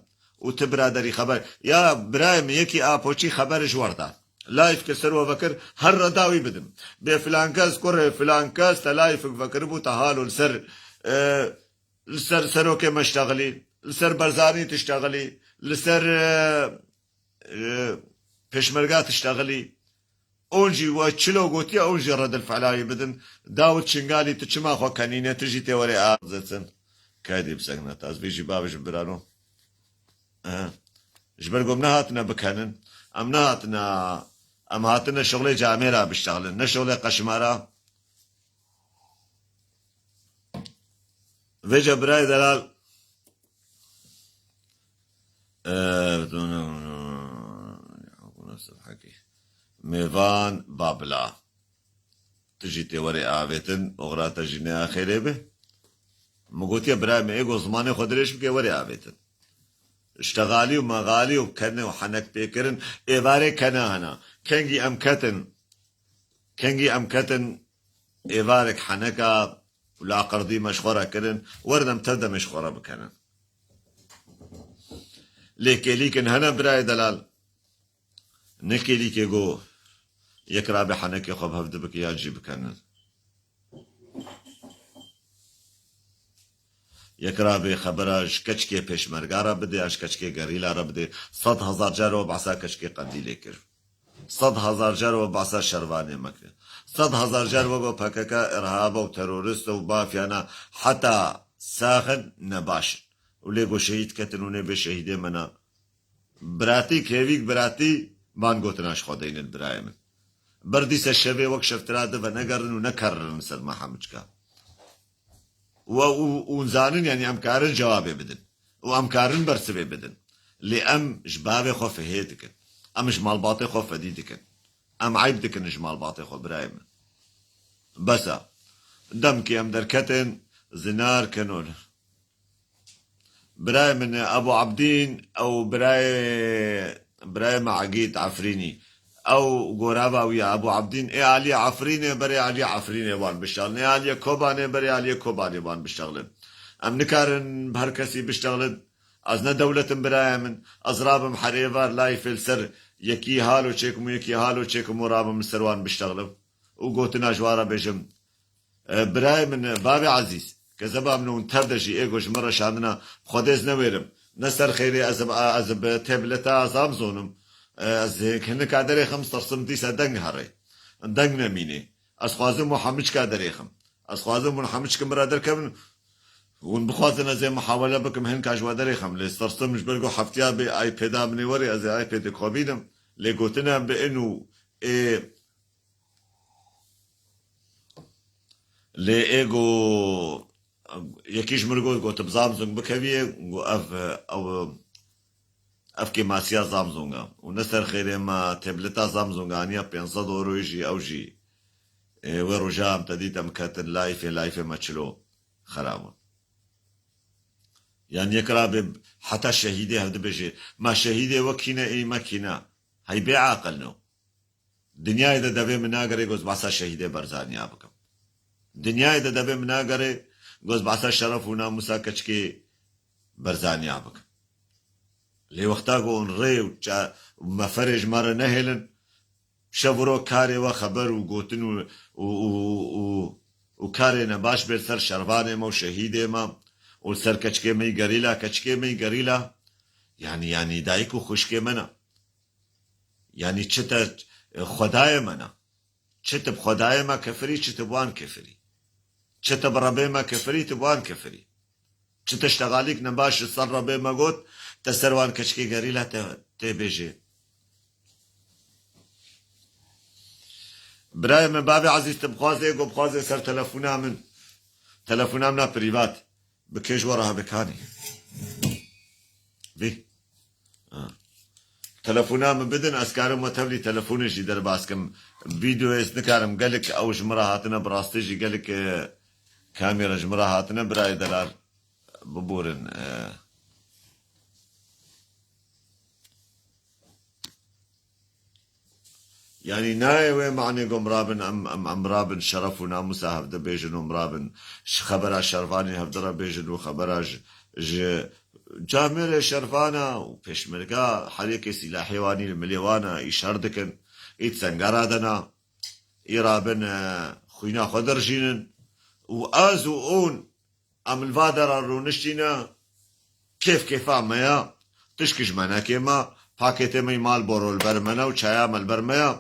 û ti biraderî xeber, ya birayê min yekî Apoçî xeber ji we re dan. Layf kir ser we vekir, her reda wî bidim. Bê filan kes, kurê filan kes, te layfik vekiribû, te halo li ser, e, li ser serokê me ştexilî, li ser Berzanî tiştexilî, li ser, e, e, pêşmerga tiştexilî. Hûn jî we çilo gotiye, hûn jî redil felawî bidin. Dawid Çingalî, tu çima xwe kenîne, tu jî tê werê azetin. Kaydî bi seknet. Ez vê jî bavêjim birano. Aha. Ji ber ku em nehatine bikenin. Em nehatine, em hatine şixulê camêra biştexilin. Ne şixulê qeşmara. Vêca birayê delal, e, Mêvan Babla. Tu jî tê werê avêtin, oxira te jî neyê xêrê be. Min gotiye, birayê min, ê ku zimanê xwe dirêj bike, werê avêtin. Ştexalî û mexalî û kenê û henek pêkirin, êvarê kene hene. Kengî em ketin, kengî em ketin êvarek heneka û laqerdî me ji xwe re kirin, werin em tev demê ji xwe re bikenin. Lê kêlîkin hene birayê delal. Ne kêlîkê ku yek rabe henekê xwe bi hev dibike yan jî bikenin. Yek rabe xebera ji keçikê pêşmerga re bide yan ji keçikê gerîla re bide. Sed hezar car we behsa keçikê Qendîlê kir. Sed hezar car we behsa şervanê me kir. Sed hezar car we got P K K irhab e û terorist e û bafiyana heta saxin ne baş in. Û lê got şehîd ketin û nê bê şehîdê me ne. Biratî, kêvîk biratî, van gotina ji xwe deynin birayê min. Ber dîse şevê wek şevtira di venegerin û nekeririn li ser me hemû çika. Û, û, û zanin, yanî em karin cewabê bidin. Û em karin bersivê bidin. Lê em ji bavê xwe fihê dikin. Em ji malbatê xwe fedî dikin. Em eyb dikin ji malbatê xwe, birayê min. Bes e. Demkê em derketin, zinar kenol. Birayê min e Ebû Ebdîn, ew birayê, birayê me Egîd Efrînî. Ew gorava wî ye Ebû Ebdîn. Ê aliyê Efrînê, berê aliyê Efrînê wan biştexilin. Ê aliyê Kobanê, berê aliyê Kobanê wan biştexilin. Em nikarin bi her kesî biştexilin. Ez ne dewlet im birayê min. Ez rabim her êvar layfê li ser yekî halo çêkim û yekî halo çêkim û rabim li ser wan biştexlim. Û gotina ji wan re bêjim. E, birayê min, e, bavê ezîz, kezeba min hûn tev de jî ê ku ji min re şandina, Xwedê ez newêrim. Ne ser xêrê ez, ez bi têbileta ez am zonim. E, ez hinika derêxim, starsim dîsa deng herê. Deng nemînê. Ez xwazim û hemiçka derêxim. Ez xwazim hûn hemiçkin min re derkevin. Hûn bixwazin ez ê muhawele bikim, hinka ji we derêxim. Lê starsim ji ber ku heftiya bê iPada min ê werê, ez ê iPadê xwe bînim. Lê gotine bi in û ê Lê ê ku, Yekî ji min got, got, bi Samsung bikeviyê, got, ev, ew, ev kêmasiya Samsung e. Û ne ser xêrê me, tableta Samsung aniya pênc sed euroyê jî, ew jî. Ê, wê roja em te dît, em ketin layfê, layfê me çilo xerab bû. Yanî yek rabê heta şehîdê hev dibêje, ma şehîdê we kî ne, ê me kî ne? Hey bê aqil no. Dinyayê de devê min nagere, goz behsa şehîdê Berzaniya bikim. Dinyayê de devê min nagere, goz behsa şeref û namûsa keçikê Berzaniya bikim. Lê wexta ku hûn rê û ça-, û meferê ji me re nehêlin, şev û ro karê we xeber û gotin û, û, û, û, û karê nebaş bê li ser şervanê me û şehîdê me û li ser keçikê me yî gerîla, keçikê me yî gerîla, yanî, yanî dayik û xwişkê me ne. Yanî çi te, e, xwedayê me ne. Çi tu bi xwedayê me kifirî, çi tu bi wan kifirî. Çi tu bi Rebê me kifirî, tu bi wan kifirî. Çi tu ştexalîk nebaş li ser Rebê me got, te ser wan keçikê gerîla te, tê bêjê. Birayê min, bavê ezîz, tu bixwazê, go bixwazê ser telefona min. Telefona min a prîvat. Bi kê ji we re hebe kanî. Vî. Ha. Telefona min bidin, ez karim we tevlî telefonê jî derbas kim. Vîdeoyê ez nikarim, gelek ew ji min re hatine, bi rastî jî gelek, e, kamera ji min re hatine, birayê delal biborin, e. Yanî nayê wê manê ku mirabin em, em, em mirabin şeref û namûsa hevdi bêjin û mirabin ji xebera şervanê hevdi re bêjin û xebera ji, ji camêrê şervana û pêşmerga herêkê sîlahê wanî li milê wana îşar dikin, î di sengera de na, î rabin, e, xwîna xwe dirijînin û ez û hûn Em li va dera rûniştîne, kêf kêfa me ya, tişk ji me nekê me, pakêtê me yî Marlboro li ber me ne û çaya me li ber me ya.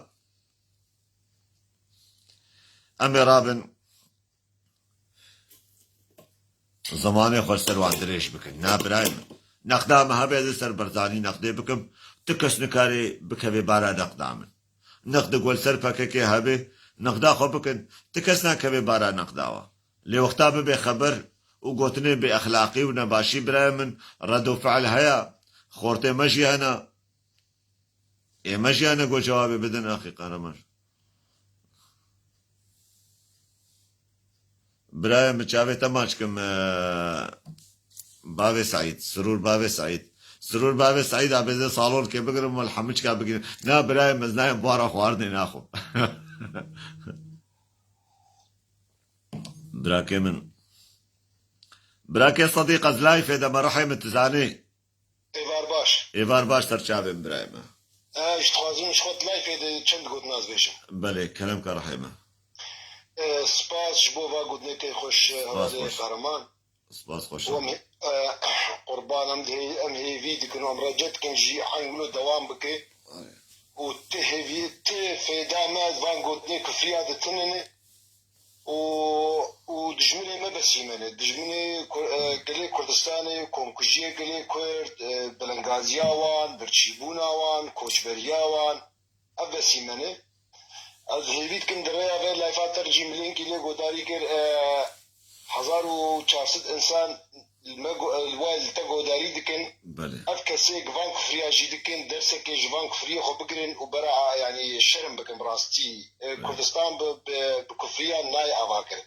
Em ê rabin zimanê xwe li ser wan dirêj bikin. Na birayê min. Nexda me hebe ez ê ser Berzanî nexdê bikim. Tu kes nikarê bikevê bara nexda min. Nexd ku li ser P K K hebe, nexda xwe bikin. Tu kes nakevê bara nexda we. Lê wexta bibe xeber û gotinê bêexlaqî û nebaşî birayê min, red û fiil heye, xortê me jî hene. Ê me jî hene ku cewabê bidin, axî qehreman. Birayê min, çavê te maç kim, e, bavê Seîd, Sirûr bavê Seîd. Sirûr bavê Seîd, a bêze salonkê bigirim, wal hemiçka bigirim. Na birayê min, ez nayêm buhara xwarinê naxwim. Birakê min. Birakê Sedîq, ez layfê de me, rihê min, tu zanî. Êvar baş. Êvar baş ser çavên birayê me. Ez ji dixwazim ji xwe di layfê de çend gotina ez bêjim. Belê, kerem ke rihê me. E, spas ji bo va gotinekê xweş, e, Spas hevalê xweş. Qehreman. Spas xweş. Em, e, qurban em hê-, em hêvî dikin, em rece dikin jî eyn wilo dewam bike. Aynen. Û ti hêvî, ti fêda me van gotinê kufriya de tune ne. û, û dijminê me besî me ne. Dijminê Kur-, e, gelê Kurdistanê, komkujiyê gelê Kurd, e, belengaziya wan, birçîbûna wan, koçberiya wan, ev besî me ne. Ez hêvî dikim di rêya vê layfa te re jî min linkî lê godarî kir, e, hezar û çar sed însan li me go-, li we, li te godarî dikin. Belê. Ev kesê van kufriya jî dikin, dersekê ji van kufriyê xwe bigirin û bera, yanî şerm bikin bi rastî. E, Belê. Kurdistan bi, bi, bi kufriyan nayê avakirin. Belê.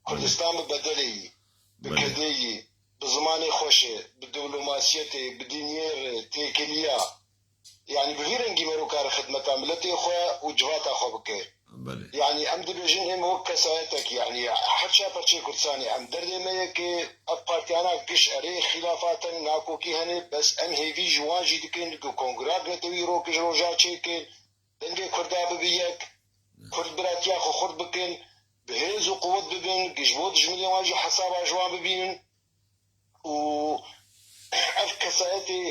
Kurdistan bi bedelê yî, bi Belê. Kedê yî, bi zimanê xweşê, bi diplomasiyetê, bi dinyê re, têkiliya. Yanî bi vî rengî mero kare xidmeta miletê xwe û civata xwe bike. Belê. Yanî em dibêjin êm wek kesayetek, yanî her çar perçeyê Kurdistanê em derdê me yekê, ev partiyana giş erê xîlafatin, nakokî hene, bes em hêvî ji wan jî dikin ku kongra netewî rok ji roja çêkin, dengê Kurda bibe yek, Kurd biratiya xwe xurt bikin, bi hêz û quwet bibin, ji bo dijminê wan jî hesaba ji wan bibînin. û ev kesayetê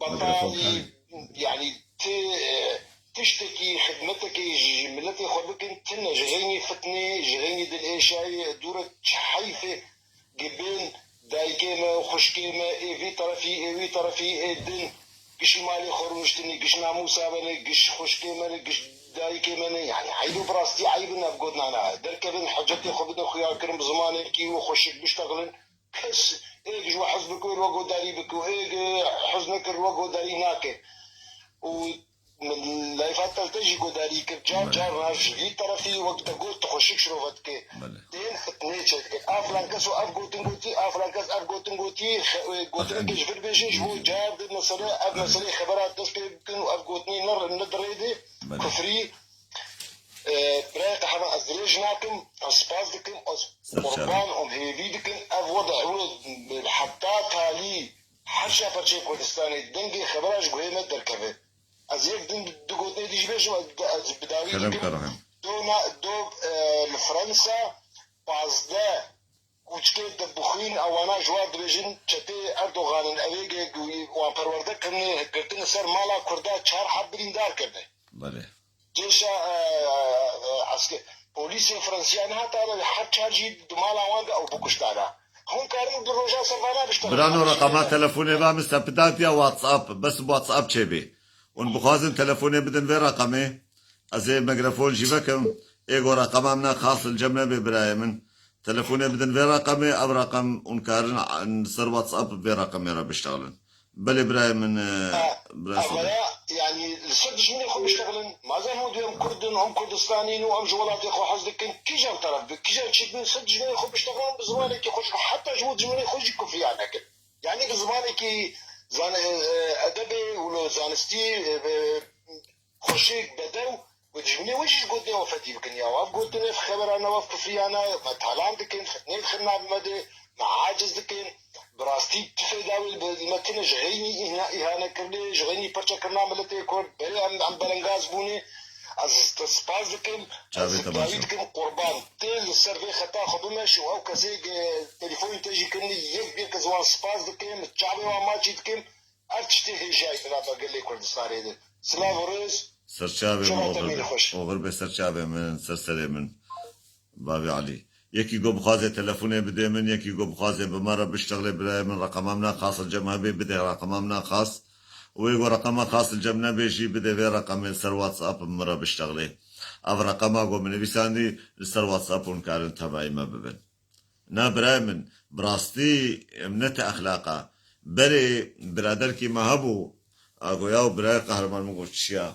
Mikrofon betalî, karî. Yanî ti, e, tiştekî, xidmetekê ji, ji miletê xwe bikin, tune ji xeynî fitnê, ji xeynî dilêşayê, dûre çi heyf e, gibên dayikê me, xwişkê me, ê vî terefî, ê wî terefî, ê din, giş malê xwe rûniştinî, giş namûsa me ne, giş xwişkê me ne, giş dayikê me ne. Yani eyb û bi rastî eyb in ev gotinana. Derkevin hecetê xwe bidin xuyakirin bi zimanekî û xweşik biştexilin. Kes êk ji we hez bike û li we godarî bike û êk, e, hez nekir li we godarî nake. Û min layfa te, te jî godarî kir. Car, belê, carna ji vî terefî wek te got tu xweşik şirove dike. Belê. Tên fitnê çêdike. A filan kes û ev gotin gotî, a filan kes ev gotin gotî, xe-, e, gotinekê ji vir bêjin ji bo car di mesele, ev, belê, meseleyê xebera dest pê bikin û ev gotinê ne, ne di rê de, belê, kufrî. E, birayê Qehreman, ez dirêj nakim, ez spas dikim, ez, ser çavan, qurban û hêvî dikim, ev wede, ew heta talî her şa perçeyê Kurdistanê dengê xebera ji guhê me derkeve. Ez yek din du gotinê dî jî bêjim, ez, ez bi dawî kerem dikim. Kerem. Do na, do, e, li Fransa pazdeh kûçikê dibixwîn, ewana ji wan dibêjin çetê Erdogan in, ew ê ge-, wan perwerde kirine, girtine ser mala Kurda çar heb birîndar kirine. Belê. Cêşa, e, e, eske-, polîsên Fransiya nehata re, her çar jî di mala wan de ew bikuştana. Hûn karin di roja ser vana biştexilin. Birano, reqama telefonê va min sepidatiya WhatsApp, bes WhatsApp çêbê. Hûn bixwazin telefonê bidin vê reqemê, ez ê mikrofon jî vekim. Ê go reqema min a xas li cem nebe birayê min. Telefonê bidin vê reqemê, ev reqem hûn karin a-, ser WhatsApp vê reqemê re biştexilin. Belê birayê min, e, ha, birayê Soda. Evaya, yani, li ser dijminê xwe biştexilin. Madem hûn duyem Kurd in, hûn Kurdistanî in û em ji welatê xwe hez dikin, kîjan teref bi, kîjan çêdibin, ser dijminê xwe biştexilin, bi zimanekî xwe jî, heta ji bo dijminê xwe jî kufriya nekin. Yani, bi zimanekî zan-, e, e, edebê û zanistî, e, e, xweşik, bedew, û dijminê wê jî ji gotinê we fedî bikin ya. Ev gotinê xebera ne, ev kufriyane, me talan dikin, fitnê dixin nav me de, me aciz dikin. Bi rastî tifê dawê li me tine ji xeynî îhna-, îhane kirinê, ji xeynî perçe kirina miletê Kurd. Berê em, em belengaz bûne. Ez te spas dikim. Ez çavê te dawî dikim, qurban. Tê li ser vê xeta xwe bimeş û ew kesê, e, telefonê te jî kirinî, yek bi yek ez wan spas dikim, çavê wan maçî dikim. Ev tiştê hêjayî di nava gelê Kurdistanê de. Silav û rêz. Serçavê min, oxir be, oxir be serçavê min, ser serê min. Bavê Elî. Yekî go bixwaze telefonê bide min, yekî go bixwaze bi me re biştexile birayê min, reqema min a xas li cem hebe, bide reqema min a xas. Û wê go reqema xas li cem nebe jî bide vê reqemê li ser WhatsApp bi min re biştexile. Ev reqema go min nivîsandî li ser WhatsApp hûn karin tevayî me bibin. Na birayê min, bi rastî em ne te exlaq e. Berê biraderkî me hebû, a go, yaw birayê Qehreman, min got, çi ya?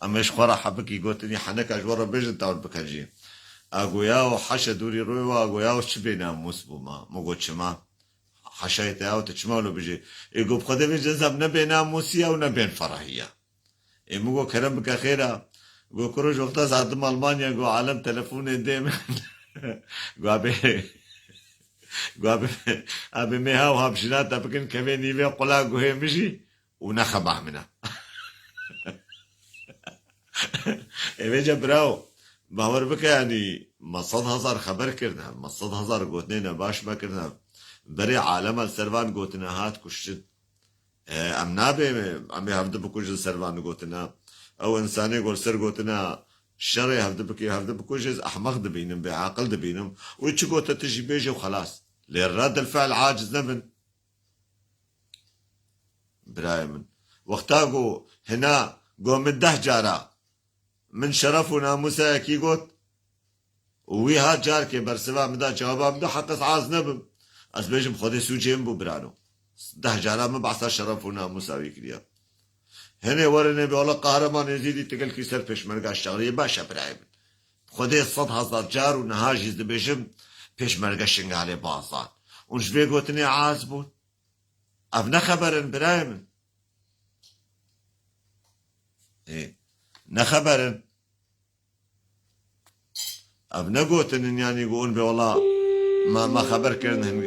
Em ê ji xwe re hebikî gotinî heneka ji we re bêjin, tawir bikin jî. A go, yaw heşe dûrî rûyê we, a go, yaw çi bênamûs bû me. Min got, çima? Heşayê te yaw, tu çima wilo bijî? Ê go, bi Xwedê vê cins em ne bênamûsî ye û ne bên ferahî ye. Ê, min got, kerem bike xêr e. Got, kuro ji wexta ez hatim Almanya, got, alem telefonê dê min. Got, abê, got, abê, abê mêha û hap jina te bikin, kevê nîvê qula guhê min jî û nexebah min e. Ê, vêca birawo, bawer bike, yanî, me sed hezar xeber kirine, me sed hezar gotinê nebaş me kirine. Berê alema li ser van gotinê hat kuştin. E, em nabê, em ê hevdi bikujin ser van gotina. Ew insanê go li ser gotina şerê hevdi bikê, hevdi bikujê, ez ehmeq dibînim, bêaqil dibînim. Wê çi gote tu jî bêje û xelas. Lê reddil fiil aciz nebin. Birayê min. Wexta go hina go min deh cara min şeref û namûsa yekî got, û wî hat carkê bersiva min da, cewaba min da, heq ez az nebim. Ez bêjim, Xwedê sûcê min bû birano. Deh cara min behsa şeref û namûsa wî kiriye. Hinê werin ê bê, wela Qehreman Êzîdî, tu gelkî ser pêşmerga şexliyê, baş e birayê min. Xwedê sed hezar car û niha jî dibêjim, pêşmerge Şingalê baz dan. Hûn ji vê gotinê az bûn. Ev ne xeber in birayê min. Ê, ne xeber in. Ev ne gotin in, yanî, go hûn bê wela me, me xeber kirin, hin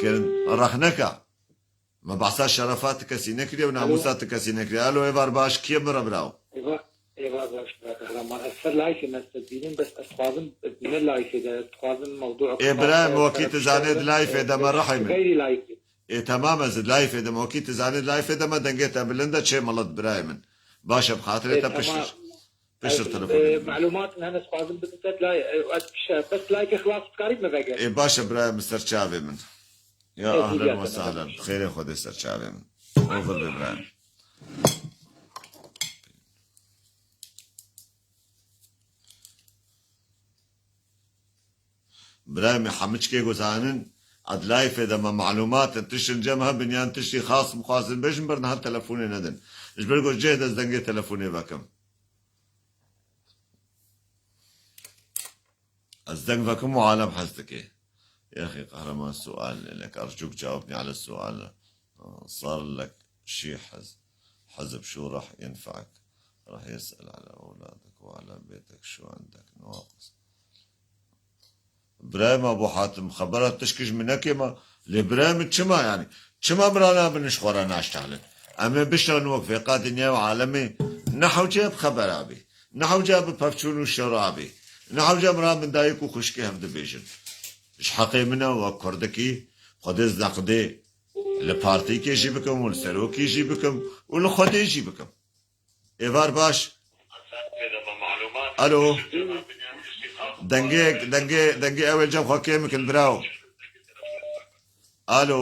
kirin. Rexneka. Me behsa şerefa ti kesî nekiriye û namûsa ti kesî nekiriye. Alo, êvar baş, kî ye min re birawo? Êvar, êvar baş, bira Qehreman. Ez ser layfê me ez te dibînim, bes ez dixwazim ne layfê de, ez dixwazim mewdû. Ê, birayê min, wekî tu zanê di layfê de me rehê min. Xeyrî layfê. Ê, temam, ez di layfê de me, wekî tu zanê di layfê de me dengê te bilind e, çê milet birayê min. Baş e, bi xatirê te pişt. Piştre telefonê. Melûmat hene dixwazim bidim te, lay-, ez piştre, bes layfê xilas dikarî me veger. Ê, baş e birayê min, ser çavê min. Ya ahlen ve sahlen. Xêrê Xwedê ser çavê min. Oxir be birayê min. Birayê min hemû çikê ku zanin, ed layfê de me malûmat in, tiştin cem hebin yan tiştî xas mixwazin bêjin, ber niha telefonê nedin. Ji ber ku cih de ez dengê telefonê vekim. Ez deng vekim û alem hez dike. يا أخي قهرمان سؤال لك، أرجوك جاوبني على السؤال. صار لك شي حز-، حزب شو راح ينفعك؟ راح يسأل على أولادك وعلى بيتك، شو عندك نواقص؟ Birayê me Ebû Hatim, xebera tişkî ji min nekê me, lê birayê min çima yanî? Çima bira nabin ji xwe re naştexlin? Em ê biştexlin wek fêqa dinya û alemê, ne hewce bi xebera bê, ne hewce bi pevçûn û şera bê, ne hewce bi ra min dayik û xwişkê hev dibêjin. Ji heqê min e wek kurdikî, Xwedê ez neqdê li partîkê jî bikim û li serokî jî bikim û li Xwedê jî bikim. Êvar baş. Alo. Dengê, dengê, dengê ew ê li cem xwe kêm bikin, birawo. Alo.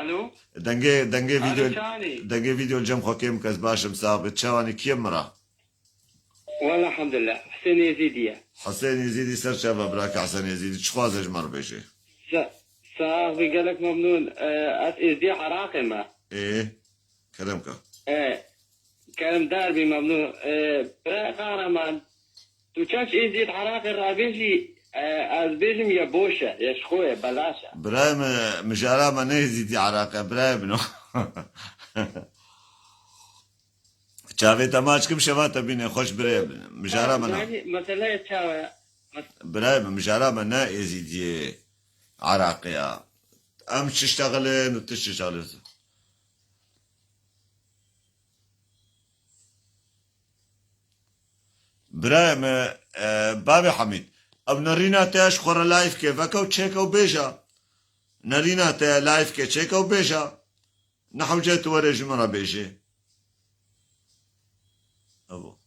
Alo. Dengê, dengê Alo, vîdeo, çawanî? Dengê vîdeo li cem xwe kêm bike, ez baş im, sax bî. Çawanî, kî ye min re? Wela elhamdulillah. Husên Êzîdî ye. Husên Êzîdî ser çava, biraka Husên Êzîdî. Çi dixwaze ji me re bêje? Sa-, sax bî, gelek memnûn. E, ez Êzidiyê Iraqê me. Ê, kerem ke. E, Keremdar bî, memnûn. E, bira Kahraman, tu çend Êzidiyê Iraqê rabêjî, e, ez bêjim ye boş e, ye ji xwe ye, belaş e. Birayê min, mijara me ne Êzidî Iraq e, birayê min o. Çavê te maç kim, şeva te bîne xweş birê. Mijara me ne. Yanî, mesele çawa ye? Mes- Birayê min, mijara me ne Êzidiyê Iraqê ya. Em çi ştexilin û tu çi ştexilin. Birayê me, e, bavê Hamîd, ev nerîna te ya ji xwe re live ke, veke û çêke û bêje. Nerîna te ya live ke, çêke û bêje. Ne hewce tu were ji min re bêjê. Evo.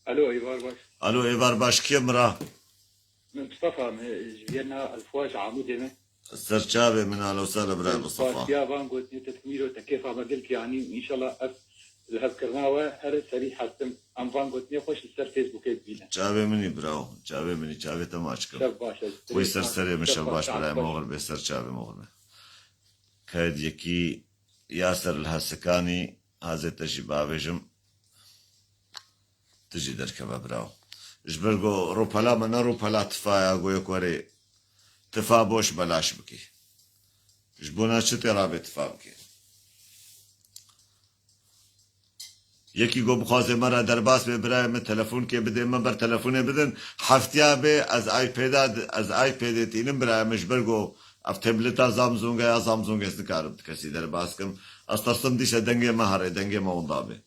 Alo, êvar baş. Alo, êvar baş, kî ye min re? Min Mustafa, min ji Viyana Elfwa ji Amûdê me. Ser çavê min, alo, sala bira Mustafa. Pasiya van gotinê te, Mîro, te kêfa me gil kir, yanî, înşallah ev lihevkirina we her serî hestim. Em van gotinê xweş li ser Facebookê bibînin. Çavê min î, birawo. Çavê min î, çavê te maç kim. Şev baş, ez Wê ser serê min, şev baş, birayê moxir bê, ser çavê moxir bê. Kayed yekî Yaser li Hesikanî, hazê te jî bavêjim. Tu jî derkeve, birawo. Ji ber ku rûpela me ne rûpela tifa ya, ku yek werê tifa boş belaş bikî. Ji bona çi tê rabê tifa bikî? Yekî ku bixwaze me re derbas bê, birayê min telefonkê bidê, me ber telefonê bidin. Heftiya bê, ez iPad-a, ez iPad-ê tînim, birayê min, ji ber ku ev tableta Samsung e ya Samsung, ez nikarim ti kesî derbas kim. Ez tersim dîse dengê me here, dengê me winda bê.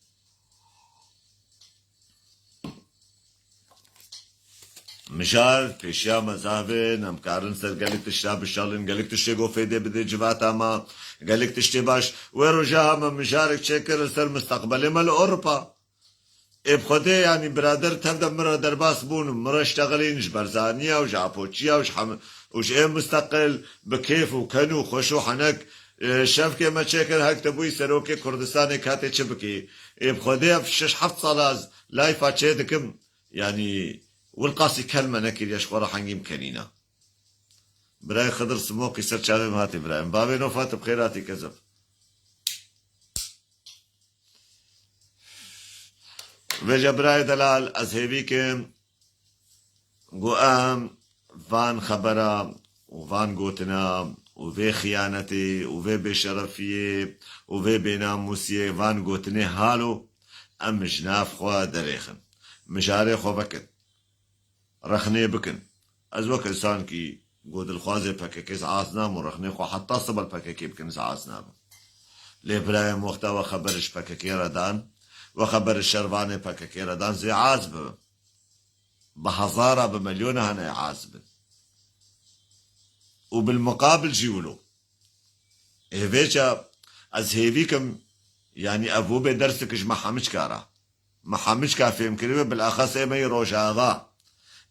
Mijar, pêşiya me zaf in, em karin ser gelek tişta bişalin, gelek tiştê ku fêdê bidê civata me, gelek tiştê baş. Wê roja me mijarek çêkir li ser mistaqbelê me li Ewropa. Ê bi Xwedê, yanî birader tev de min re derbas bûn û min re ştexilîn ji Berzaniya û ji Apoçiya û ji hem-, û ji ê misteqil bi kêf û ken û xweş û henek, e, şevkê me çêkir, hek te bûyî serokê Kurdistanê katê çi bikî? Ê bi Xwedê ev şeş heft sala ez layfa çê dikim. Yanî, wilqasî kelme nekiriye, ji xwe re hengî min kenîna. Birayê Xidir Simoqî ser çavê min hatî birayê min. Bavê Nofa, tu bi xêr hatî kezeb. Vêce birayê delal, ez hêvî kim ku em van xebera û van gotina û vê xiyanetê û vê bêşerefiyê û vê bênamûsiyê, van gotinê halo, em ji nav xwe derêxin. Mijarê xwe vekin. Rexnê bikin. Ez wek însankî ku dilxwazê P K K ez az nabim û rexnê xwe heta sibe li P K K bikin, ez az nabim. Lê birayê min, wexta we xeber ji P K K re dan, we xeber ji şervanê P K K re dan, zê az bibim. Bi hezara, bi milyona hene az bin. Û bil muqabil jî wilo. Ê vêca ez hêvî kim, yanî ev bû bê dersek ji me hemiçka re. Me hemiçka fêhm kiribe, bilaxas ê me yê Rojava.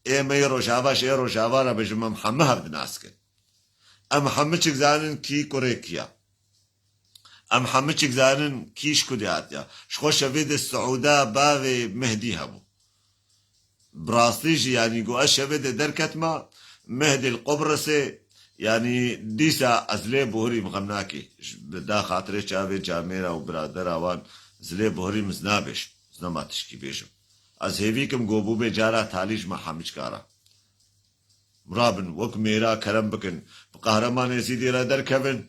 Ê me yê Rojava ji ê Rojava re bêjim, em hemû hev dinaskin. Em hemiçik zanin kî kurê kî ya. Em hemiçik zanin kî ji ku dê hatiya. Ji xwe şevê de Siûda bavê Mehdî hebû. Bi rastî jî, yanî, got, ez şevê de derketma, Mehdî li Qubrisê, yanî, dîsa ez lê bihurîm, xem nakê. Ji, bi da xatirê çavê camêra û biradera wan, ez lê bihurîm, ez nabêjim, ez nema tişkî bêjim. Ez hêvî kim, got, bûbê cara talî ji me hemî çikara. Mirabin, wek mêra kerem bikin, bi Qehreman Êzîdî re derkevin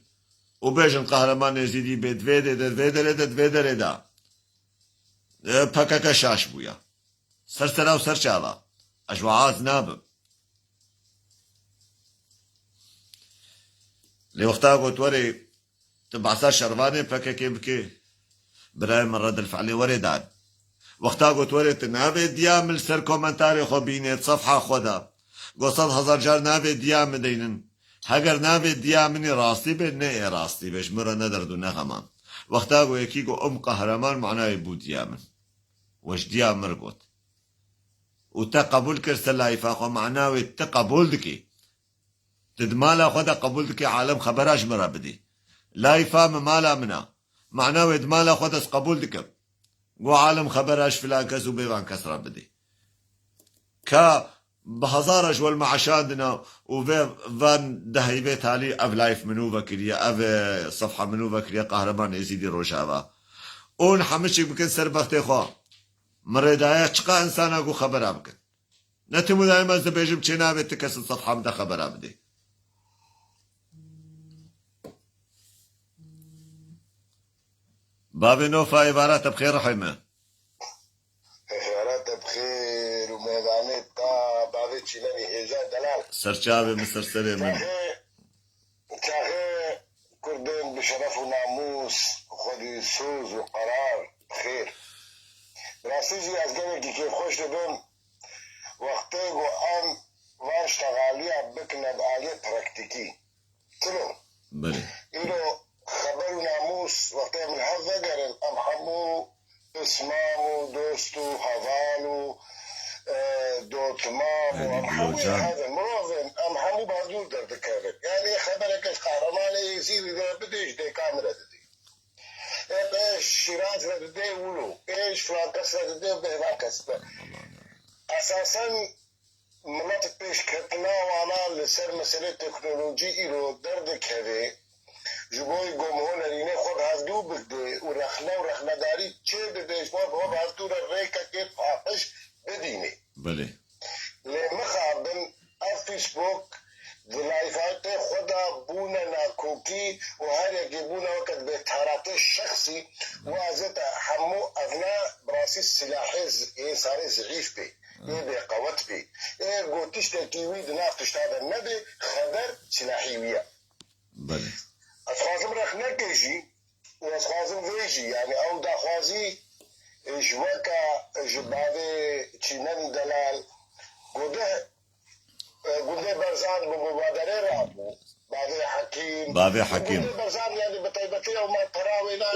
û bêjin, Qehreman Êzîdî bê di vê dê de, di vê derê de, di vê derê de. E, P K K şaş bûye. Ser sera û ser çava. Ez ji we az nabim. Lê wexta got werê, tu behsa şervanê P K K bikê, birayê min redil fiilê werê dan. Wexta got werê, tu navê diya min li ser komentarê xwe bînê, di sefha xwe de. Got sed hezar car navê diya min deynin. Heger navê diya min ê rastî be, ne ê rastî be, ji min re ne derd û ne xeman. Wexta got yekî got, Im Qehreman, manayê bû diya min. We ji diya min re got. Û te qebûl kir ser layîfa xwe, mana wê tu qebûl dikî. Tu di mala xwe de qebûl dikî, alem xebera ji min re bidî. Layîfa min mala min e. Mana wê di mala xwe de ez qebûl dikim. Got alem xebera ji filan kes û bêvan kes re bidî. Ka bi hezara ji we li me eşandine û vê van dehî vê talî ev layîf min û vekiriye, ev, e, sefha min û vekiriye Qehreman Êzîdî Rojava. Ûn hemû çêk bikin ser bextê xwe. Min rê daye çiqa insana ku xebera bikin. Ne tim û dayê ez dibêjim çê navê ti kes li sefha min de xebera bidê. Bavê Nofa, êvara te bi xêr rihê me. Êvara te bi xêr û mêvanê ta bavê çînenî hêja delal. Serçavê min, ser serê min. Çaxê, çaxê Kurdên bi şeref û namûs, xwedî soz û qerar bi xêr. Bi rastî jî ez gelekî kêfxweş dibim, wextê ku em van ştexaliya bikine bi aliyê praktîkî. Çilo? Belê. Îro xeber û namûs, wextê em li hev vegerin, em hemû pismam û dost û heval û, e, dotmam û Belê, em hemû Locan. Hev in, mirov in, em hemû bi hevdû derdikevin. Yanî xebereke ji Qehremanê Êzîdî re bidê, ji dêka min re didê. Ê, ê, ji Şîraz re didê wilo, ê, ji filan kes re didê, bêvan kes re. Esasen milet pêşketina wana li ser meselê teknolojî îro derdikeve, ji bo ku miho nerînê xwe bi hevdû bigde û rexne û rexnedarî çêbibe, ji bo bi hevdû re rêkekê fahiş bibîne. Belê. Lê mixabin ev Facebook di layfatê xwe de bûne nakokî û her yekê bûne weke dibê taratê şexsî û ez ê te hemû evna bi rastî silahê z-, ê sarê zehîf bê. Ê bêqewet bê. Ê ku tiştekî wî di nav tişta de nebe, xeber silahî wî ye. Belê. Ez xwazim rexnekê jî û ez xwazim vê jî, yanî ew daxwazî, e, ji weke, e, ji bavê Çînenî Delal, ku deh, e, gundê Berzan bi mubaderê rabû, bavê Hekîm. Bavê Hekîm. Gundê Berzan, yanî bi taybetî ew malpera wêna,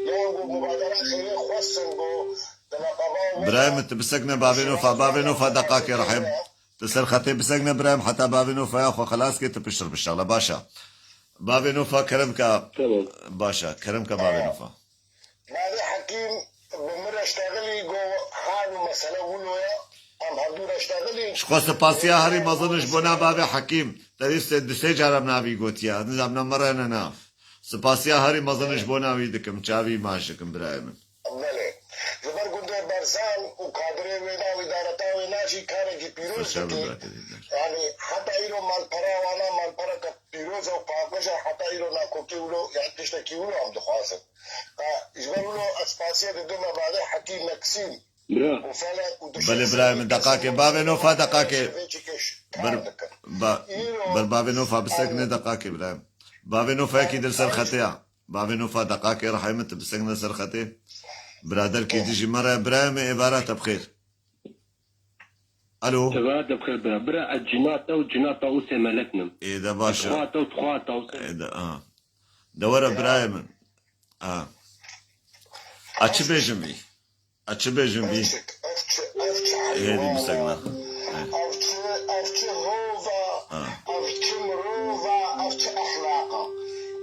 ya ku mubadera xêrê xwestin ku di meqama wê Birayê de min, tu bisekne bavê Nofa, bavê Nofa deqakê rehim. Tu ser xetê bisekne birayê min, heta bavê Nofa ya xwe xelas kê, tu piştir bişala. Baş e. Bavê Nofa, kerem ke. Tamam. Baş e, kerem ke bavê Nofa. Bavê Hekîm bi min re ştexilî, got hal û mesele wilo ye. Em hevdû re ştexilîn. Ji xwe sipasiya herî mezin ji bona bavê Hekîm. Te dî sê, du sê cara min navî gotiye. Nizam ne min re ne nav. Sipasiya herî mezin ji bona wî dikim. Çavî maş dikim birayê min. Belê. Ji ber gundê Berzan û kadrê wêna û îdareta wêna jî karekî pîroz dike. Yanî heta îro malpera wana malpereke pîroz e û paqij e, heta îro nakokî wilo, yanî tiştekî wilo em dixwazin. E, ji ber wilo ez spasiye didim bavê Hekîm Meksîm Bira. û Felek û du Belê şexsê birayê min, deqakê. Bavê Nofa deqakê. Vê çîkê ş-, kar dikin. Îro ber bavê Nofa bisekine deqakê birayê min. Bavê Nofa yekî dir ser xetê ya. Bavê Nofa deqakê rehê min, tu bisekine ser xetê. Biraderkî dijî me re, birayê min, êvara te bi xêr. Alo. Teva de bi xêr bira. Bira ez cina te û cina Tawusê Melek nim. Ê de baş e. Dixwa te û dixwa Tawusê. Ê de, a. De were birayê min. A. A çi bêjim vî? A çi bêjim vî? Ev çi, ev çi, ev çi Hêdî heywan bisekna. E. Ev çi, ev çi hov e, Ha. Ev çi mirov e, ev çi exlaq e.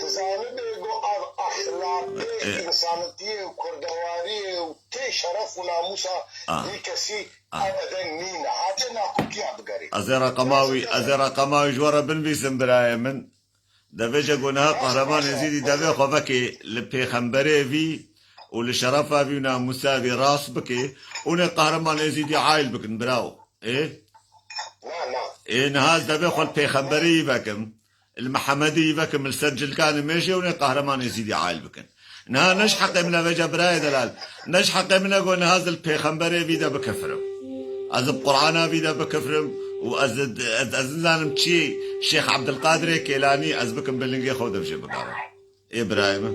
Tu zanibê ku ev Xilafê e, insanetiyê û kurdewariyê û tê şeref û namûsa a, vî kesî a, ebeden nîne. Hatiye nakokiya bigerê. Ez ê reqema wî, ez ê reqema wî ji we re binivîsim birayê min. Devêje ku niha Qehreman Êzîdî devê xwe vekê li pêxemberê vî û li şerefa vî û namûsa vî rast bikê, hûn ê Qehreman Êzîdî aîl bikin, birawo. Ê? Na, na. Ê, niha ez devê xwe li pêxemberê yî vekim, li Mihemedê yî vekim, li ser cilkanê mêjê, hûn ê Qehreman Êzîdî aîl bikin. Niha ne ji heqê min e vêca birayê delal. Ne ji heqê min e ku niha ez li pêxemberê vî de bikefirim. Ez bi Qur'ana vî de bikefirim û ez, ez, ez nizanim çi Şêx Ebdilqadirê Kêlanî ez bikim bi lingê xwe de vijê bigarim. Ê birayê min.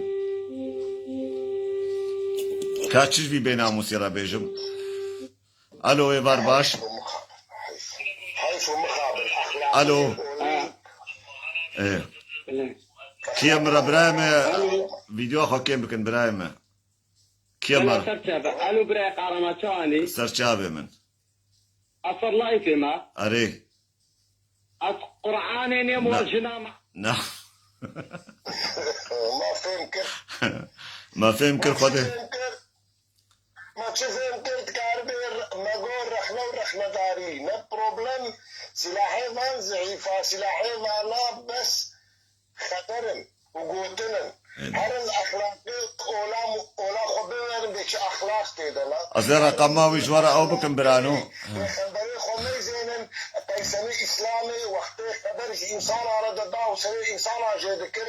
Ka çi ji vî bênamûsî re bêjim? Alo, êvar baş. Heyf û mixabin, exlaqê Alo. Ê. Kî ye min re birayê me? Alo. Vîdyoya xwe kêm bikin birayê me. Kî ye min re? Ser çav e. Alo, birayê Qehreman, çawa nî? Ser çavê min. Eser layfê me. Erê. Ez Qur'anê nêm û Na. Jina me. Na. Ma fêm kir. Ma fêm kir Ma Xwedê. Fêm kir. Ma çi fêm kir, dikaribê re-, me got rexne û rexnedarî. Ne problem, silahê van zehîfa, silahê vana bes xeber in û gotin in. Êdî. Herin exlaqê ola, ola xwe biverin, bê çi exlaq tê de la. Ez ê reqema wî ji we re ew bikim, birano. Pêxemberê xwe meyzênin, qeysenê Îslamê, wextê xeber ji însana re dida û serê însana jê dikir,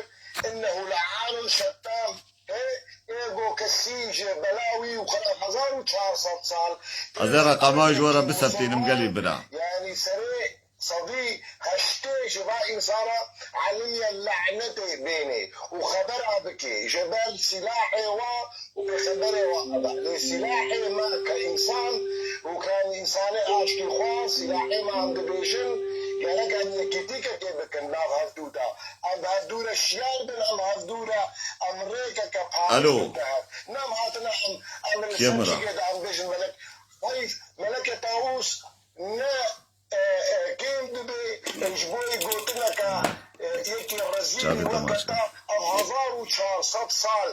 innehu le'anun şettam. Ê, ê go kesî ji bela wî û xera hezar û çar sed sal. Ez ê reqema ji we re biseptînim gelî bira. Yanî serê sedî heştê ji va însana elimiye lenetê bênê û xebera bikê ji ber silahê wa û pêxemberê wa hebe. Lê silahê me ke însan û ke em însanê aştîxwaz, silahê me em dibêjin, gerek em yekîtîkekê bikin nav hevdû de. Em hevdû re şiyar bin, em hevdû re em rêkeke parik Alo. Bin te hev. Ne em hatine em, em li Kê ser min re? Çîkê de em bêjin melek. Heyf, meleke Tawûs ne, e, e, kêm dibe, e, ji bo yê gotineke, e, yekî rezîlî Çavê te maç weketa, kir. Ev hezar û çar sed sal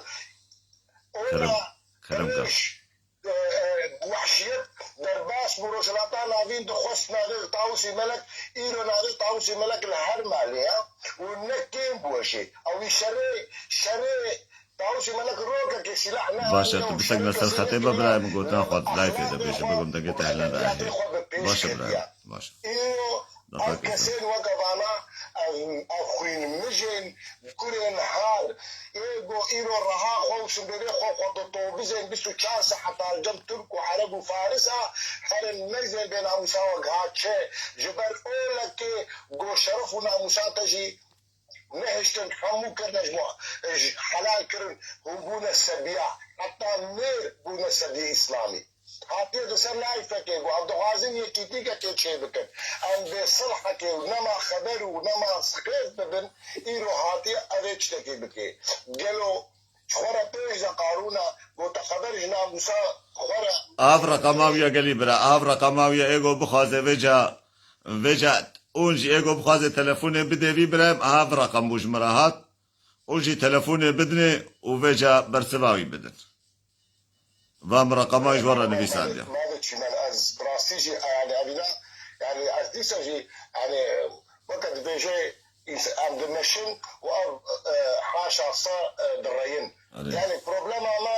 Kerem, ona kerem ka. Êş, e, e, wehşiyet derbas bû. Rojhilata Navîn dixwest navê Tawusî Melek, îro navê Tawusî Melek li her malê ye û ne kêm bû jî. Ew î şerê, şerê Tawusî Melek rokekê sîlah ne Baş e, tu bisek ne ser xetê me, birayê min gotina xwe layfê de bêje, bim dengê te helen re ehê. Baş e, birayê min. Baş e. Îro ev kesên weke vana, ev, ev xwînmijên, kurên har, ê go îro reha xwe û simbêlê xwe xwe ditobizên bîst û çar saeta li cem Tirk û Ereb û Faris a, herin meyzên bênamûsa we giha çi? Ji ber olekê go şeref û namûsa te jî nehiştin, hemû kirine ji bo, ji helal kirin, hûn bûne sebiya, heta mêr bûne sebiyê Îslamî. Hatiye di ser layfekê bû, ev dixwazin yekîtîkekê çêbikin. Em bê silhekê û nema xeber û nema xêr bibin, îro hatiye ev ê tiştekê bike. Gelo ji xwe re pêş de qarûna, gote xeber ji namûsa xwe re Av reqema wî ye gelî bira, av reqema wî ye, êgo bixwaze vêca, vêca hûn jî êgo bixwaze telefonê bidê vî birayê min, av reqem bû ji min re hat. Û jî telefonê bidinê û vêca bersiva wî bidin. Va min reqema ji we re nivîsandiye. Navê çîmen ez bi rastî jî, yani, evîna, yani, ez dîsa jî, yani, weke dibêje, ins-, em dimeşin û ev, e, haşa se, e, direyin. Erê. Yani, problema me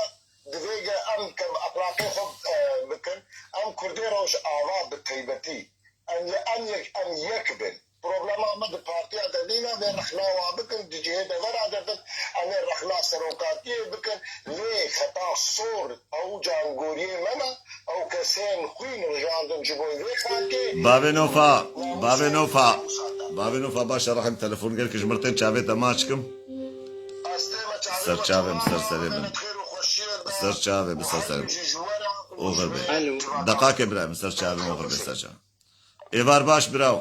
divê ge em ke bi exlaqê xwe, e, bikin, em Kurdê Rojava bi taybetî, em, em yek, em yek bin. Problema me di partiya de nîne, vê rexna wa bikin, di cihê devera de bin, em ê rexna serokatiyê bikin, lê xeta sor ew cangoriyê me ne, ew kesên xwîn rijandin ji bo vê xakê. Bavê Nofa, bavê Nofa, bavê Nofa, baş e, rehim telefon gelkî ji mir tên çavê te maç kim. Ser çavê min, ser serê min. Ser çavê min, ser serê min. Oxir be. Alo. Deqakê birayê min, ser çavê min, oxir be, ser çavê. Êvar baş biraw.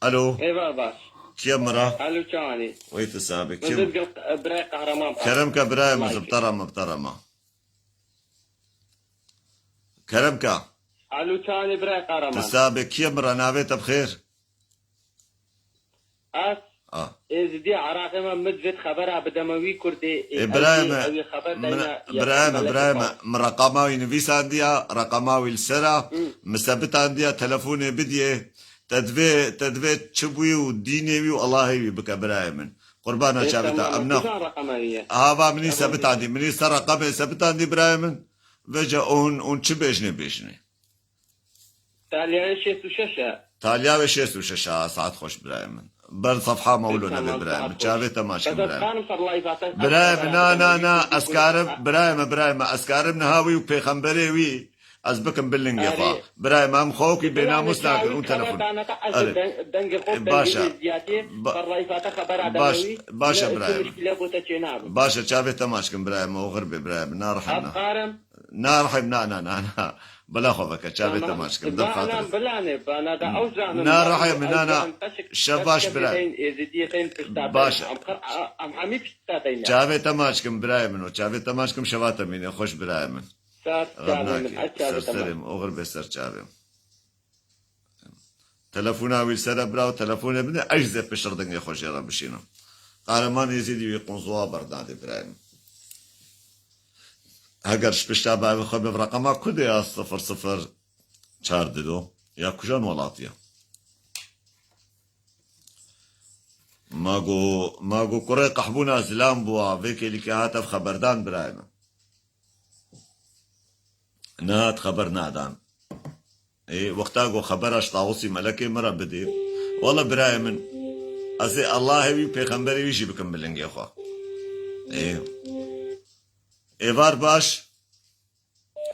Alo. Êvar baş. Kî ye min re? Alo, çawa nî? Wê tu sabe. Min Kî ye? Zid gil, e, birayê Qehreman. Kerem ke birayê min, Like. Zibtera me, btera me. Kerem ke. Alo, çawa nî birayê Qehreman? Tu sabe, kî ye min re, navê te bi xêr? Ez? A. Êzidî Iraqê me, min divêt xebera bideme wî kurdê, ê, Ê, birayê me, ew ê xeber min, dayna, birayê me, birayê me, min reqama wî nivîsandiya, reqama wî li ser a, Hı. min sebitandiya, telefonê bidiyê, te divê, te divê çi bûyî û dînê wî û Allahê wî bike, birayê min. Qurbana Ê, çavê te, tamam, em ne. Kîjan reqama wî ye? Hava minî Tamam. sebitandî, minî ser reqamê sebitandî, birayê min. Vêca hûn, hûn çi bêjinê, bêjinê. Talyayê şêst û şeş e. Talyayê şêst û şeş e, saet xweş birayê min. Ber sefha me wilo Tamam, nebe birayê saet min. xweş. Çavê te maç kim Qedet birayê min. Xanim ser live-a te Birayê min, xebera na, na, dana na, wî ez kurdê. karim, birayê min, birayê min, ez karim niha wî û pêxemberê wî, ez bikim bilingê Erê. xwe. Birayê min, em xwe wekî Birayê bênamûs min, nakin çavê û xeber telefon. dana te ez Erê. deng-, dengê xwe Baş e. bidî ziyatê, Ba-, ser live-a te xebera baş, dana wî, baş e ne, birayê tu min. muşkile bo te çênabe. Baş e, çavê te maç kim birayê min, oxir bê birayê min, na rihim Ez na. karim. Na rihim, na, na, na, na. Bila xwe veke, çavê te Tamam. maç kim, Bila dem xatir. Bila ne, bila ne, da ew zanim, Na rihim, na, na. Şev baş, bira. Êzidiyê tên pişta Baş. Em, em hemî pişta teyne. Çavê te maç kim, birayê min o. Çavê te maç kim, şeva te mîne. Xweş birayê min. Ser çavê min, Rebnakî, ez çavê ser te serê maç. min, oxir bê ser çavê min. Telefona wî li ser e, bira, telefonê bide, ez zê pişirdingê xwe jê re bişînim. Qahreman Êzidî wî qunzuwa bernadê birayê min. Heger ji pişta bavê xwe bi reqema ku de ya sifir sifir çar dido, ya kujan welatî ye? Ma go, ma go kurê qehbûna zilam bûa, vê kêlîkê hat ev xeberdan birayê min. Nehat xeber nadan. Ê, wexta ku xebera ji Tawusî Melekê min re bidê, wele birayê min, ez ê Allahê wî û pêxemberê wî jî bikim bi lingê xwe. Ê. Êvar baş.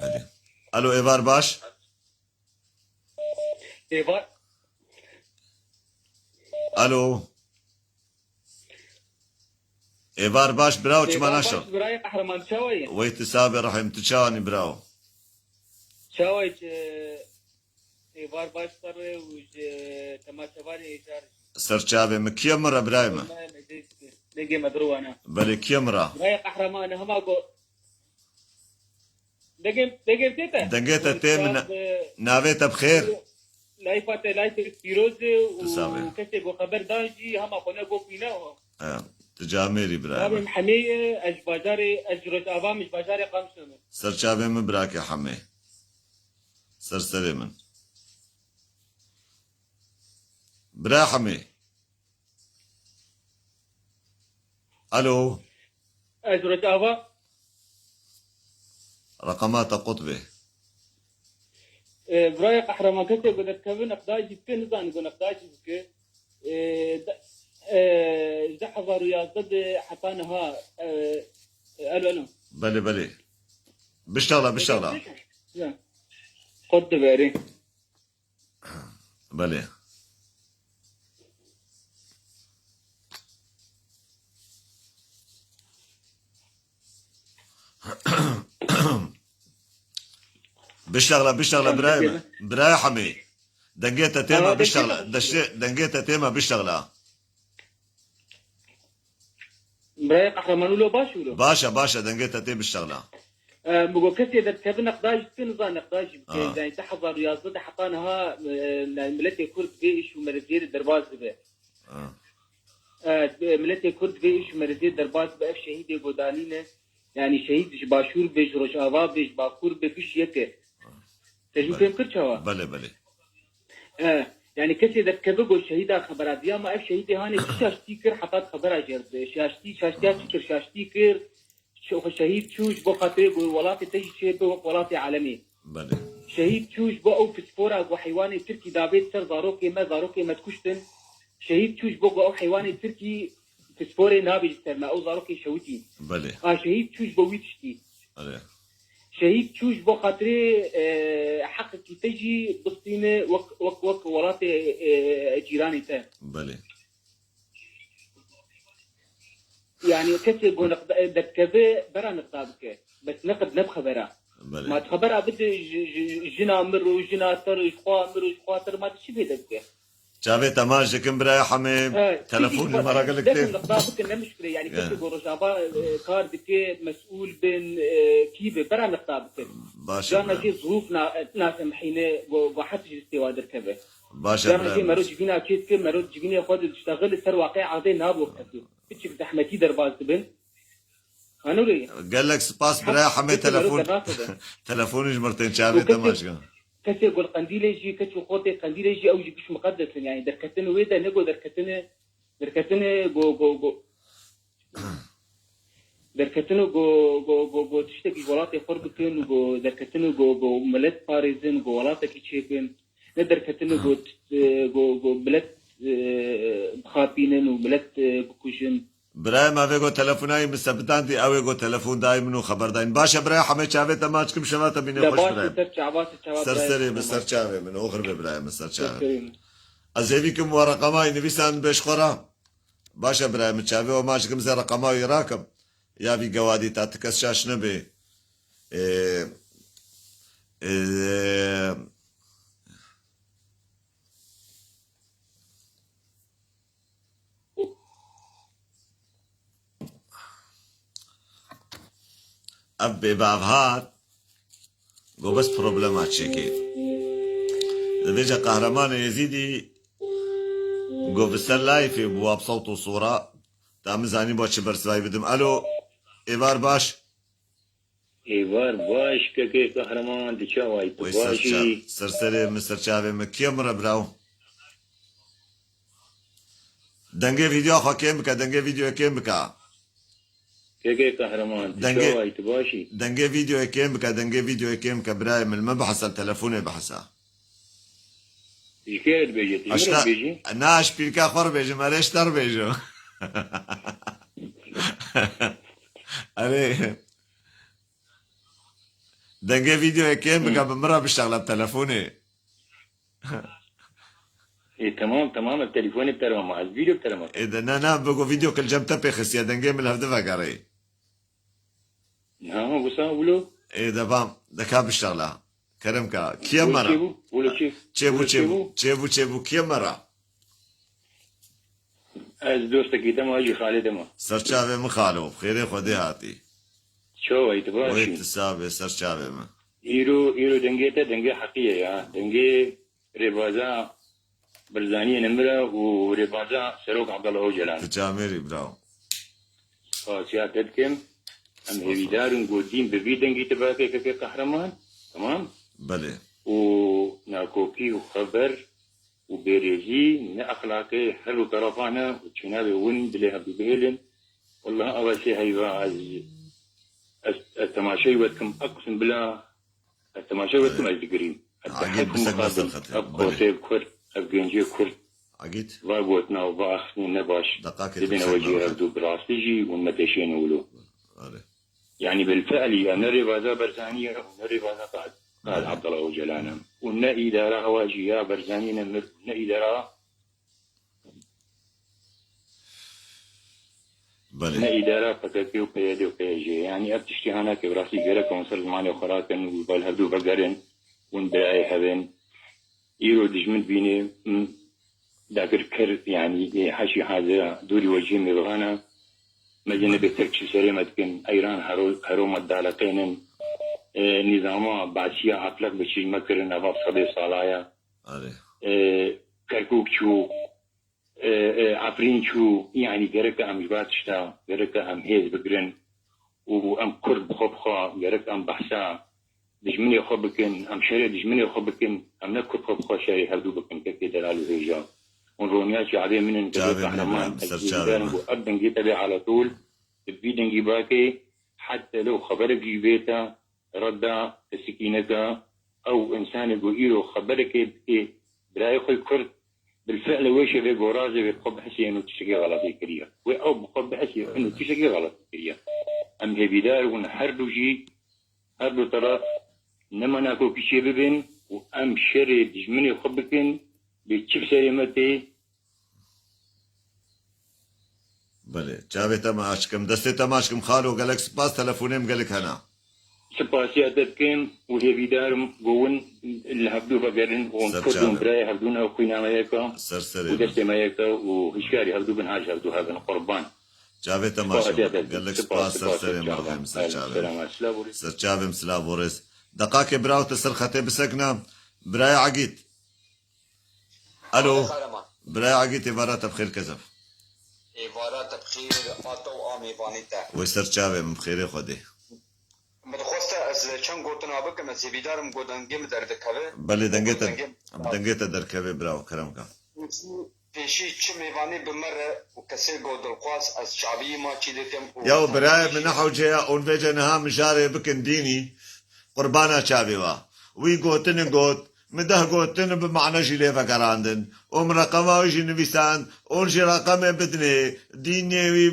Hadi. Alo, êvar baş. Êvar. Alo. Êvar baş, birawo, çima Êvar naşo? baş, birayê Qehreman, çawa ye? Wey tu sabê rehim, tu çawanî, birawo? Çawa ye ki êvar baş ser û ji temaşevanê êjar? Ser çavê min, kiye min re, birayê min? Dengê me dirwana. Belê, kiye min re? Birayê Qehreman, hema go Dengê, dengê tê te? Dengê te tê min. Navê te bi xêr? Layfa te layfek pîroz e û Tu sax be. kesê ku xeber dan jî hema xwe ne go pîne o. E, tu camêrî bira Navê min. min Hemê ye, ez ji bajarê, ez ji Rojava me, ji bajarê Qamşlo me. Ser çavê min birakê Hemê. Ser serê min. Bira Hemê. Alo. Ez Rojava. Reqema te qut be. E, birayê Qehreman, kesê ku derdikeve neqdajî bike, nizane ku neqdajî bike. E, de, e, ji du hezar û yazdeh de heta niha, e, e, alo, alo. Belê, belê. Biştexla, biştexla. Ya. Qut diberî. Belê. Biştexla, biştexla, Tamam, birayê peki. min. Birayê Hemî. Dengê te têma Tamam, peki. biştexla. Deştê, dengê te têma biştexla. Birayê Qehreman, wilo baş wilo? Baş e, baş e, dengê te tê biştexla. E, min got, kesê derdikeve neqdajî bike, nizane neqdajî bike. Ha. Yani du hezar û yazdeh de heta niha, e, yani miletê Kurd vê îş û mereziyê de derbas dibe. Ha. E, miletê Kurd vê îş û mereziyê derbas dibe, ev şehîdê godanî ne. Yani şehîd ji Başûr be, ji Rojava be, ji Bakur be, giş yek e. Te jî Belê. fêm kir çawa? Belê, belê. E, yani kesê derdikeve got şehîda xebera diya ma ev şehîdê hanê çi şaştî kir heta xebera jê re dibe. Şaştî, şaştiya çi kir? Şaştî kir, şe-, xwe şehîd çû ji bo xatirê ku welatê te jî çêbe wek welatê alemê. Belê. Şehîd çû ji bo ew pispora ku heywanê tirkî davêt ser zarokê me, zarokê me dikuştin. Şehîd çû ji bo ku ew heywanê tirkî pisporê nabê ji ser me, ew zarokê şewitî. Belê. A şehîd çû ji bo wî tiştî. Belê. Şehîd çû ji bo xatirê, e, heqekî te jî bistîne wek, wek, wek welatê, e, cîranê te. Belê. Yani kesê ku niqda-, derdikeve bera niqda bike. Bes neqd ne bi xebera. Belê. Ma tu xebera bide ji, ji, jina mir û jina te re, ji xwa mir û ji xwa te re, ma tu çi bê de bike? Çavê te maç dikim birayê Hemê. Evet, Telefon peki, numara gelek dest tê. Niqda bikin, ne muşkile. Yani Ya. kesê ku Rojava, e, kar dike, mesûl bin, e, kî be, bera niqda bikin. Baş e, Cana birayê. jê zûf na-, nasemhîne, ku, ku heft ji destê wa derkeve. Baş e, Dema birayê jê min. Mero civîna çê dike, mero civînê xwe diştexile, li ser waqê erdê nabo keso. Piçik zehmetî derbas dibin. Hanûrê. Gelek spas, birayê Hemê, telefon. Telefonî ji mir tên çavê te maçka. Kesê gul qendîlê jî, keç û xortê qendîlê jî, ew jî giş miqedes in. Yani derketin wê de, ne go derketine, derketine go, go, go. Derketin û go, go, go, go tiştekî welatê xwe bikin û go derketin û go, go milet parêzin, go welatekî çêkin. Ne derketin û go, e, go, go milet, e, bixapînin û milet, e, bikujin. Birayê me vê go telefonayî min sebitandî, ew ê go telefon dayî min û xeber dayîn. Baş e birayê Hemê, çavê te maç kim, şeva te bîne xweş birayê. Ser çava, ser çava. Ser serê min, ser çavê min, oxir be birayê min, ser çavê. Ser serê min. Ez hêvî kim we reqemayî nivîsan bêş xwe re. Baş e birayê min, çavê we maç kim, zê reqema wî rakim. Ya vî gewadî ta ti kes şaş nebê. Ê, ê, ev bêbav hat. Go bes problema çêkê. Dibêje Qehremanê Êzîdî go bi ser layfê bû, bi sewt û sora. Ta min zanî bo çi bersivayî bidim. Alo, êvar baş. Êvar baş, kekê Qehreman, tu çawa yî, tu baş î? Ser serê min, ser çavê min. Kê min re biraw? Dengê vîdyoya xwe kêm bike, dengê vîdyoyê kêm bike. Kekê Qehreman, tu çawa yî, tu baş î? Dengê vîdyoyê kêm bike, dengê vîdyoyê kêm bike, birayê min, min bihesa, telefonê bihesa. Ji kê re dibêjî? Tu ji min re dibêjî? Na, ji pîrka xwe re bêjim, erê ji te re bêjim. Erê. Dengê vîdyoyê kêm bike, bi min re bişexle telefonê. Ê, temam, temam, ez telefonê bi te re me, ez vîdyo bi te re me. Ê de, na, na, bigo vîdyo kil cem te pê xistiye, dengê min li hev divegerê. Na, wisa wilo? Ê de, bam, de ka bişexla. Kerem ka. Kiye me re? Wilo çêbû? Wilo çê-, çêbû, wilo çêbû, çêbû? Çêbû, çêbû, kiye me re? Ez dostekî te me, jî xalê te me. Ser çavê min xalo, xêrê Xwedê hatî. Çawa yî, tu baş î? Wê tu sax bê, ser çavê min. Îro, îro dengê te dengê heqî ye ya. Dengê rêbaza Barzaniyê nemir e û rêbaza Serok Abdullah Ocalan. Tu camêrî, bravo. Spasiya te dikim. Em hêvîdar in ku dîn bi vî dengî tu bike, kekê Qehreman. Temam? Belê. Û nakokî û xeber û bêrêzî ne exlaqê her du terefan e û çênabe win dilê hevdû bihêlin. Wallah, ev e sê heyva, ez, ez, ez temaşeyê we dikim, eqsim bila, ez temaşeyê we dikim, ez digirîm. Ez bi hev mixabin, ev qotê Kurd, ev gencê Kurd, va gotina û va axiftinê ne baş, dibin ew cî hevdû bi rastî jî û me deşêne wilo. Yanî bilfe'lî ya ne rêbaza Barzanî ye û ne rêbaza Qad, Qad Abdullah Ocalan e. Û ne îdara hewa jî ya Barzanî nemir û ne îdara, Belê. Ne îdara P K K û P Y D û P Y J. Yanî ev tiştî ha nake, bi rastî gerek hûn ser zimanê xwe rakin û bal hevdû vegerin, hûn birayê hev in. Îro dijmin bînê, m, dagirker, yanî, ê, heşî hazira, dûrî wecihê mêvan e. Me jî nebê tek çi serê me dikin, eyran hero, hero me daleqênin. Ê, nîzama Besiya Efleq bi çî me kirin, eva sedê sala ye. Erê. Ê, Kerkûk çû, ê, ê, Efrîn çû, yanî gerek em ji va tişta, gerek em hêz bigirin û em Kurd bi xwe bi xwe, gerek em behsa dijminê xwe bikin, em şerê dijminê xwe bikin, em ne Kurd xwe bi xwe şerê hevdû bikin, kekê delal û hêja. Hûn roniya çavê min in, kekê Qehreman, ez hêvîdar im ku ev dengê te bê aletol, bi vî dengî bakê, heta lew xeberek jî bête, redda, pisikîneke, ew însanê ku îro xeberekê dikê, birayê xwe Kurd, bilfe'le wê şevê gorazê wê bi xwe bihesê eno tiştekê xeletê kiriye. Wê ew bi xwe bihesê eno tiştekê xeletê kiriye. Em hêvîdar bûn her du jî, her du teref nema nakokî çê bibin û em şerê dijminê xwe bikin, bê çi bi serê me tê, Belê. Çavê te me aç kim. Destê te me aç kim. Xalo, gelek spas. Telefonê min gelek hene. Spasiya te dikim û hêvîdar im ku hûn li hevdû vegerin û hûn Kurd û birayê hevdû ne û xwîna me yek e û destê me yek e û hişyarî hevdû bin, haş hevdû hebin. Qurban. Çavê te me aç kim. Gelek spas. Ser serê me, rihê min, ser çavê min. Ser çavê min, silav û rêz. Deqakê biraw te ser xetê bisekine. Birayê Egîd. Alo. Kahraman. Birayê Egîd, êvara te bi xêr kezef. Êvara te bi xêr, a te û a mêvanê te. Wê ser çavê min, bi xêrê Xwedê. Min dixweste ez çend gotina bikim, ez hêvîdar im ku dengê min derdikeve. Belê, dengê te, dengê min dengê te derkeve, birawo, kerem ke. Pêşî, pêşî çi mêvanê bi me re û kesê ku dilxwaz ez çavî maçî dikim û... Ya û birayê min, ne hewce ya, hûn vêce niha mijarê bikin dînî, qurbana çavê wa. Wî gotini got, min deh gotin bi mane jî lê vegerandin. Û min reqema wî jî nivîsand, hûn jî reqemê bidinê, dînê wî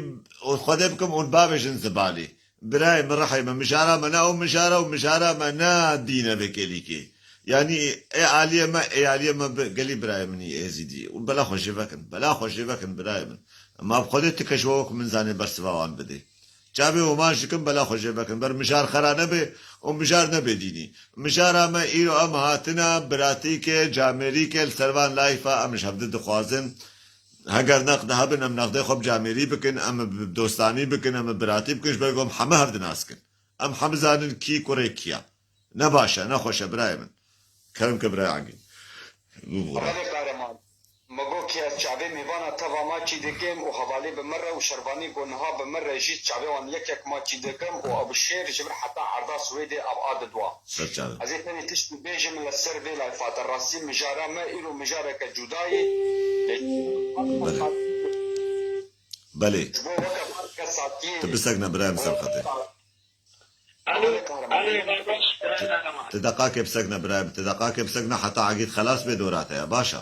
û Xwedê bikim hûn bavêjin zibalî. Birayê min, rihê min, mijara me ne ew mijara û mijara me ne dîn e vê kêlîkê. Yanî ê aliyê me, ê aliyê me bi gelî birayê min î êzîdî. Û bela xwe jê vekin, bela xwe jê vekin birayê min. Ma bi Xwedê ti kes ji we wek min zanê bersiva wan bidê. Çavê hûman ji kim bela xwe jê vekin. Ber mijar xera nebe û mijar nebe dînî. Mijara me îro em hatine biratîke, camêrîke li ser van layfa em ji hevdi dixwazin. Heger neqd hebin, em neqdê xwe bi camêrî bikin, em bi dostanî bikin, em bi biratî bikin, ji ber ku em heme hev dinas kin. Em heme zanin kî kurê kî ye. Ne baş e, ne xweş e birayê min. Kerem ke birayê Egîd. Bibûre. Hevalê Kahraman, me got ki ez çavê mêvana teva maçî dikim û hevalê bi min re û şervanî ku niha bi min re jî çavê wan yek yek maçî dikim û ew şêr ji vir heta erda Swêdê ev a didwa. Ser çavê. Ez ê tenê tiştî bêjim li ser vê layfa te. Rastî mijara me îro mijareke cuda ye. Belê. Belê. Ji bo weke kesatiyê. Tu bisek ne birayê min ser xetê. Alo, alo, yavaş, yavaş, tamam. Ti deqakê bisek ne birayê min, ti deqakê bisek ne heta Egîd xelas bê dora te ya, baş e?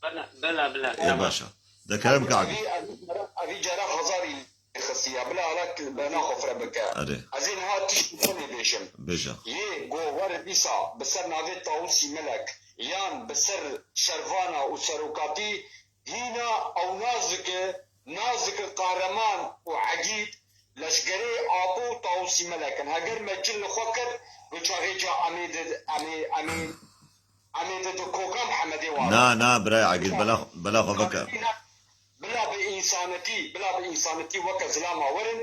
Bela, bela, bela, ê, tamam. Baş e. De kerem ke Egîd. Evî, evî cara, evî cara hezarî xistiye. Bila hala ki bena xwe fire bike. Erê. Ez ê niha tişt bi tenê bêjim. Bêje. Yê go wer dîsa bi ser navê Tawusî Melek yan bi ser şervana û serokatî hîna ew naz dike, naz dike Kahraman û Egîd leşgerê Apo û Tawusî Melek in. Heger me cil li xwe kir, bi çaxê ca em ê di, em ê, em ê, em ê di, di koka Mihemedê wan. Na, na, birayê Egîd, bela, bela xwe veke. Bila bi însanetî, bila bi însanetî weke zilama werin,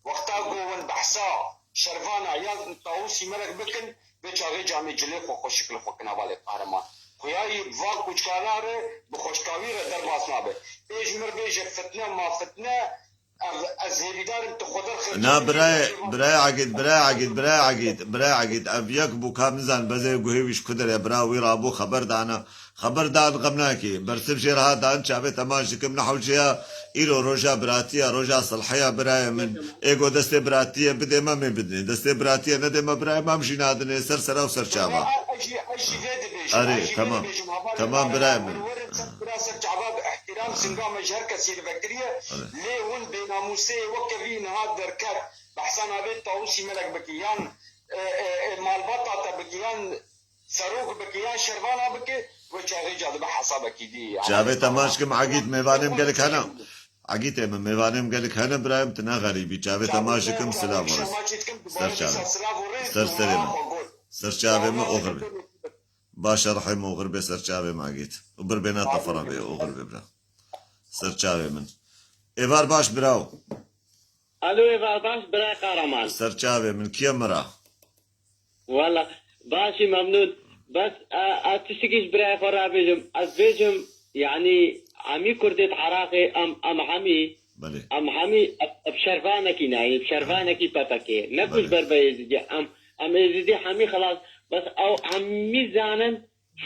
wexta ku hûn behsa şervana yan Tawusî Melek bikin, vê çaxê camê cilê xwe xweşik li xwe kin hevalê Kahraman. Xuyayî van kuçkana re bi xweşka wî re derbas nabe. Ê ji mir bêje fitne ma fitne, ev, ez hêvîdar im tu xwe derxin. Na, birayê, birayê Egîd, birayê Egîd, birayê Egîd, birayê Egîd. Ev yek bû ka min zan bezê guhê wî ji ku derê bira wî rabû xeber dana. Xeber dan, xem nakî. Bersiv jê re ha dan, çavê te maç dikim, ne hewce ya, îro roja biratî ye, roja silhê ye birayê min. Ê go destê biratî ye bidê me, em ê bidinê. Destê biratî ye nedê me birayê me, em jî nadinê. Ser sera û ser çava. Ez jî, ez jî vê dibêjim. Erê, ez jî vê tamam. Dibêjim, hevalê Tamam, Kahraman, birayê min. Werin ser bira ser çava bi îhtîram, singa me ji her kesî li vekiriye. Erê. Lê hûn bênamûseyê weke vî niha derket. Behsa navê Tawusî Melek bike yan, e, e, e, malbata te bike yan serok bike yan şervana bike, wê çaxê ca dibe hesabekî dî. Çavê te maç kim Egîd, mêvanêm gelek hene. Egîd ê min, mêvanêm gelek hene, birayê min, tu ne xerîbî. Çavê te maç dikim, silav û rêz. Ser çavê. Ser serê min. Ser çavê min, oxir be. Baş e, rihê min oxir be, ser çavê min Egîd. Û bir bêna te fira be, oxir be bira. Ser çavê min. Êvar baş biraw. Alo, êvar baş, birayê Kahraman. Ser çavê min, kî ye mira? Wala, başî, memnûn. Bes, e, ez tiştekî ji birayê xwe re bêjim. Ez bêjim, yanî, hemî Kurdê di Iraqê em, em hemî, Belê. Em hemî bi, bi şervanekî ne, yanî bi şervanekî P P K. Ne ku ji Belê. Ber be Êzidî. Em, em Êzidî hemî xelas. Bes ew hemî zanin,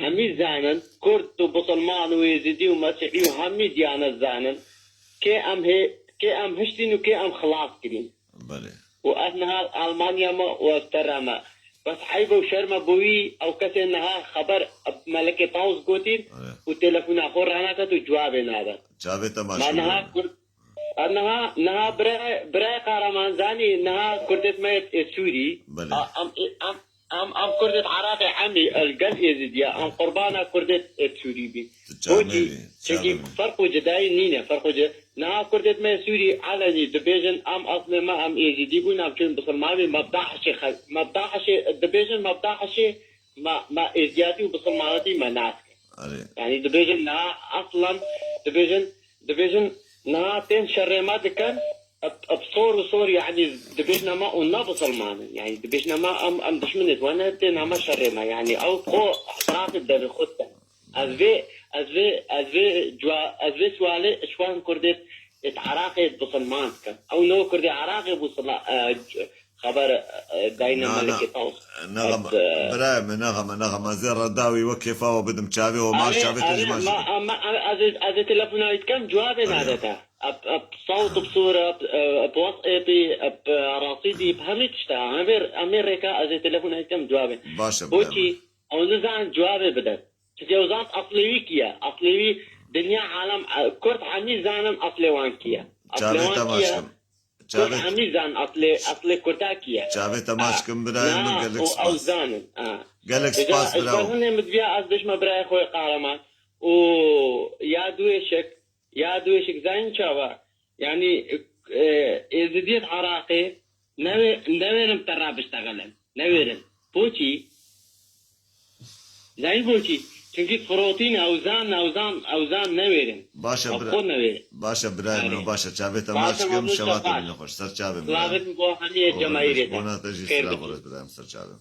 hemî zanin, Kurd û Bisilman û Êzidî û Mesîhî û hemî diyanet zanin. Kê em hê, kê em hiştîn û kê em xilas kirîn. Belê. Û ez niha Almanya me û ez te re me. Bes eyb û şerm e bo wî, ew kesê niha xeber Melekê Tawus gotîn Erê. Û telefona xwe raneket û cewabê nade. Çavê te maç Ma niha bû. Kurd, a niha, niha bire, bire Kahraman zanî, niha Kurdêt me yê Sûrî. Belê. A, em, em, em, em Kurdêt Iraqê hemî, el gel Êzidiya, em qurbana Kurdêt Sûrî bî. Tu Bocî? Çavê bî, Çimkî çavê bî. Ferq û cedayî nîne, ferq û ce-, niha Kurdêt me Sûrî elenî dibêjin, em aslê me em Êzidî bûn, em çûn bisilman bî, me bi DAIŞê xe-, me bi DAIŞê dibêjin, me bi DAIŞê me, me êziyatî û bisilmanetî me nas kir. Erê. Yanî dibêjin niha aslan, dibêjin, dibêjin niha tên şerê me dikin, eb, eb sor û sor, yanî dibêjin me û ne bisilman in. Yanî dibêjin me em, em dişminê wan ne, tên me şerê me. Yanî ew xwe ihtirafê derî xwe dikin. Ez vê, ez vê, ez vê cua-, ez vê sualê ji wan Kurdê êt Iraqê bisilman dikim. Ew no Kurdê Iraqê bû sila-, e, c-, xeber, e, dayne Na, na. Melikê Taws. Nexem, Et, e, birayê min, nexem, nexem. Ez ê reda wî wek kêfa we bidim çavê we, ma Erê, çavê te erê, ji me ma, jî. ma, ma, ez ê, ez ê telefona wî dikim, cevabê Erê. nade te. Eb, eb sawt, eb sûr, eb, e, eb WhatsAppî, eb, e, rasîdî, eb hemî tişta. Em vê, em vê rêka ez ê telefona wî dikim, cevabê. Baş e, birayê Bokî, min. Ew nizanin cevabê bide. Çunke ew zan eslê wî kî ye. Eslê wî dinya alem, e, Kurd hemî zanin eslê wan kî ye. Eslê Çavê wan te kî maç ye? kim. Kurd Çavê, hemî zanin eslê, eslê Kurda kî ye. Çavê te maç kim birayê min, gelek spas. Ew zanin. Ha. Gelek spas bira. Ji ber hûnê min diviya ez bişme birayê xwe yê Qehreman. Û ya duwêşik, ya duwêşik zanîn çawa? Yanî, e, Êzidiyê Iraqê newê-, newêrin te re biştexilin. Newêrin. Boçî? Zanî boçî? Çunkî firotîn, ew zan, ew zan, ew zan newêrin. Baş e, Ew bira-, xwe newêrin. baş e, birayê min, Erê. baş e. Çavê te Baş maç e, kim, Mamoste, şewatê baş. min xweş. Ser çavê min, Slavê birayê min. bo hemiyê Oxir cemaîrê bêje. te. Bona te jî Xêr silav bikî. û rêz birayê min, ser çavê min.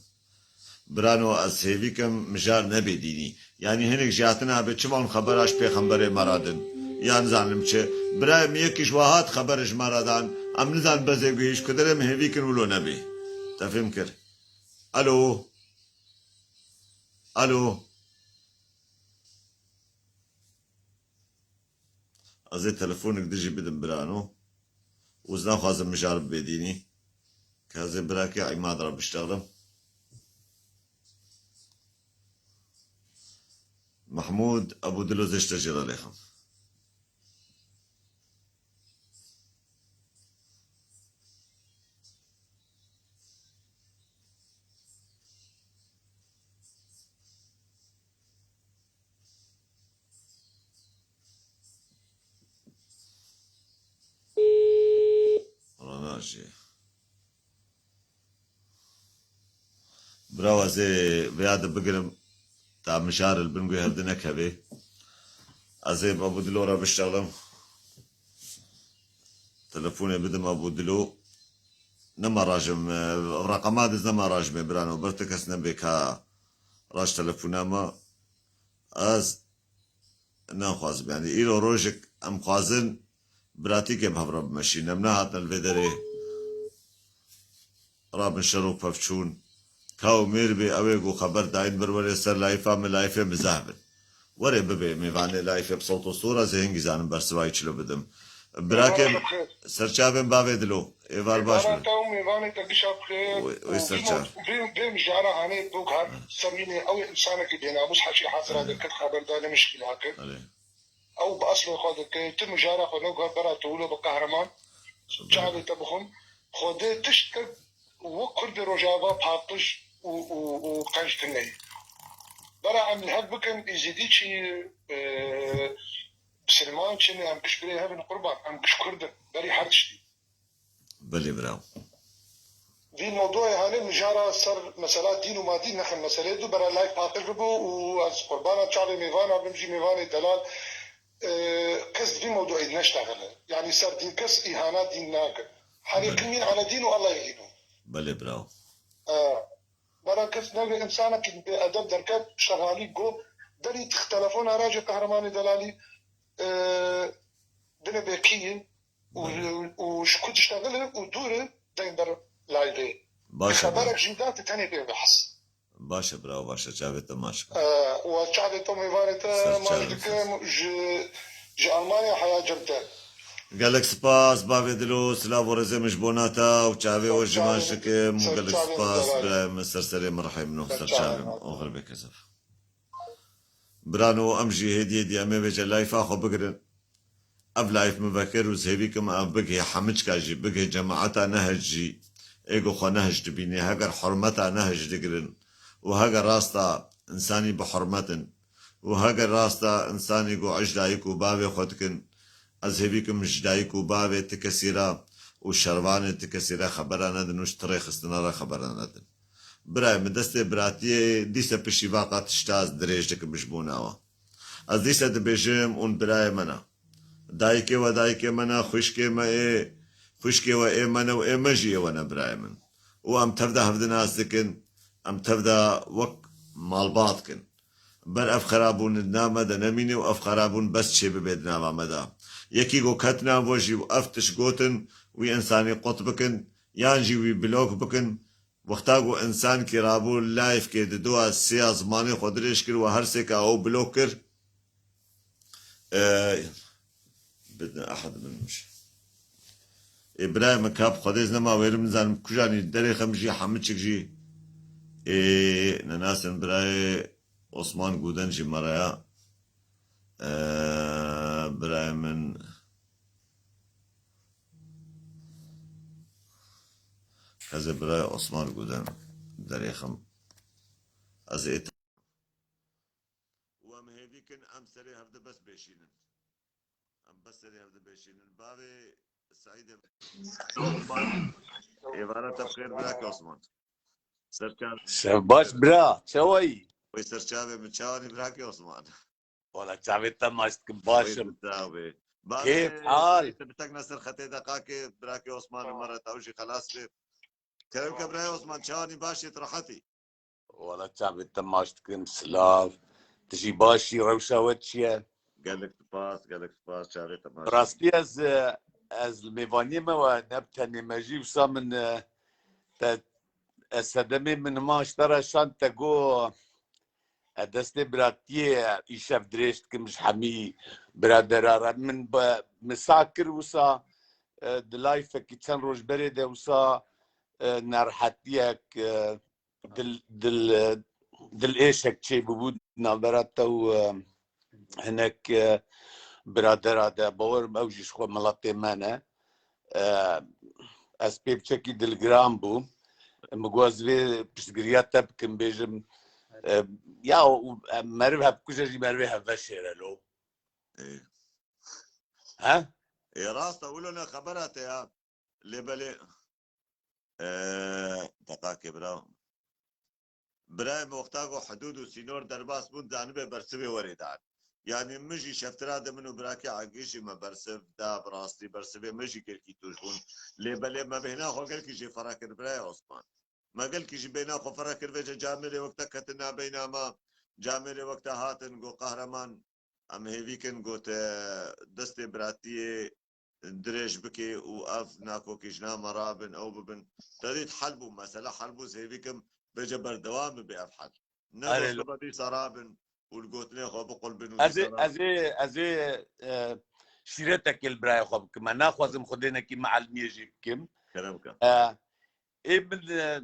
Birano, ez hêvî kim mijar nebe dînî. Yanî hinek jî hatin abe, çima hûn xebera ji pêxemberê me re din? Ya nizanim çi. Birayê min yekî ji we hat xeber ji me re dan. Em nizanin bezê guhîş ku derê min hêvî kin wilo nebe. Te fêm kir. Alo. Alo. Ez ê telefonek din jî bidim birano. Û ez naxwazim mijar bibe dînî. Ke ez ê birakê Îmad re biştexlim. Mehmûd Ebûdilo, ez ê ji te jê re lêxim. Rana jî. Biraw, ez ê vêya de bigirim, ta mijar li bin guhê hev de nekeve. Ez ê Ebûdilo re biştexlim. Telefonê bidim Ebûdilo. Nema rajim, e, reqema diz nema rajimê birano. Bir ti kes nebe ka raj telefona me. Ez naxwazim, yanî îro rojek em xwazin biratîkê bi hev re bimeşînin. Em nehatin li vê derê rabin şer û pevçûn. Ka û mêr bê, ew ê ku xeber dayîn bir werê ser layîfa min, layîfê min zehf in. Werê bibe mêvanê layîfê bi sewt û sor, ez ê hingî zanim bersivayî çilo bidim. Birakê min, ser çavên bavê dilo. Êvar baş be. Mêvana te û mêvanê te gişa bi xêr. Wê, wê û ser çav. Vê, vê, vê mijara hanê bûk hat ser wînê ew ê insanekî bênamûs heşî hazira dikir, xeber dane mişkîla kir. Erê. Ew bi eslê xwe dike, tu mijara xwe newghat bera tu wilo bi qehreman. Çavê te bixwim. Xwedê tiştek wek Kurdê Rojava paqij û, û, û qenc tune ye. Bera em li hev bikin, Êzidî çi, e, Bisilman çi ne, em giş birê hev in qurban, em giş Kurd in, berî her tiştî. Belê biraw. Vî mewdûyê hanê mijara ser mesela dîn û madî nexin meseleyê du bera layf paqij bibo û ez qurbana çavê mêvana bim jî mêvanê delal, e, kes vî mewdûyê neştexile. Yanî ser dîn kes îhana dîn nake. Herê Belê. Kin mîn ala dîn û Allah yehîno. Belê biraw. E, bera kes nevê insanekî bê edeb derket şexalî go derî tix telefona racê qehremanê delalî, e, bine bê kî ye. û, Belê. û ji ku diştexile û dûr e, deyn ber layvê. Baş e, Xeberek biraw. Jî da tu tenê pê bihis. Baş e, biraw, baş e. Çavê te maç bike. Ee, û ez çavê te, mêvanê te Ser maç çavê dikim, ser. Ji, ji Almanya heya cem te. Gelek spas, bavê dilo, silav û rêzê min ji bona te û çavê we jî maç dikim û gelek spas, birayê min, ser serê min, rihê min û ser çavê min. Oxir bê kezef. Birano, em jî hêdî hêdî em ê vêce layfa xwe bigirin. Ev layf min vekir û ez hêvî kim ev bigihê hemiçka jî, bigihê cemaeta nehec jî, ê ku xwe nehec dibînê, heger hurmeta nehec digirin û heger rasta insanî bi hurmet in û heger rasta insanî ku ej dayik û bavê xwe dikin, ez hêvî kim ji dayik û bavê ti kesî re û şervanê ti kesî re xebera nedin û ji ti rêxistina re xebera nedin. Birayê min, destê biratiyê dîse piştî vaqa tişta ez dirêj dikim ji bona we. Ez dîse dibêjim, hûn birayê me ne. Dayikê we dayikê me ne, xwişkê me ê, xwişkê we ê me ne û ê me jî ê we ne birayê min. Û em tev de hev di nas dikin, em tev de wek malbat kin. Ber ev xerabûn di nav me de nemîne û ev xerabûn bes çêbibe di nava me de. Yekî ku ketina vo jî û ev tişt gotin, wî însanî qut bikin, yan jî wî blok bikin. Wexta ku însankî rabû layfkê di dua sêya zimanê xwe dirêj kir û her sêka ew blok kir. E, bidin ehad min miş. Ê birayê min kap Xwedê ez nema wêrim nizanim kujanî derê xem jî hemiçik jî. Ê nenasin birayê Osman Guden jî meraya. Ee, birayê min ez ê birayê Osman Guden derê xem. Ez ê û em hêvî kin em serê hevdi bes bêşînin. Em bes serê hevdi bêşînin. Bavê Seîdê Osman. Êvara te bi xêr birakê Osman. Serçav. Şev baş bira. Çawayî? Wê serçavê min çawanî birakê Osman. Wala çavê te maç dikim baş im. Çavê. Kêf, hal. Te bitekna ser xetê deqakê birakê Osman li me re tawjî xelas be. Kerem ke birayê Osman çawanî baş ê rehetî. Wala çavê te maç dikim, silav. Tu jî baş î, rewşa we çi ye? Gelek spas, gelek spas, çavê te maç. Rastî ez, e, ez li mêvaniyê me we ne bi tenê me jî wisa min, e, te, ez sedemê min hema ji te re şand te got, e, destê biratiyê îşev dirêj dikim ji hemî biradera re. Min be, min sa kir wisa, e, di layfekî çend roj berê de wisa, e, nerhetiyek, e, dil, dil, dil êşek çêbûbû di navbera te û, e, hinek, e, biradera de. Bawer im ew jî ji xwe miletê me ne. E, ez pê biçekî dilgiran bûm. Min got ez vê piştgiriya te bikim, bêjim, e, ya û, e, meriv hevkuje jî merivê hevveşêr e lo. Ê. He? Ê, rast e, wilo ne xebera te ya. Lê belê, Eee, deqakê bira. Birayê me wexta ku hidûd û sînor derbas bûn, danibe bersivê werê dan. Yanî min jî şeftira de min û birakê Egî jî me bersiv da, bi rastî bersivê me jî gelkî tûj bûn. Lê belê me bêhna xwe gelkî jê ferre kir birayê Osman. Me gelkî jî bêhna xwe ferre kir vêce camêrê wek te ketin nabeyna me, camêrê wek te hatin got Qehreman, em hêvî kin got te destê biratiyê dirêj bike û ev nakokî ji nav me rabin, ew bibin. Te dît hel bû, mesele hel bû, ez hêvî kim bêje berdewam bibe ev hel. Ne Erê, doşteba dîsa rabin û li gotinê xwe biqulbin û ez ê, dîsa ez ê, ez ê, e, şîretekê li birayê xwe bikim. Ez naxwazim xwedênekî mielimiyê jî bikim. Kerem ke. E, ê min, e,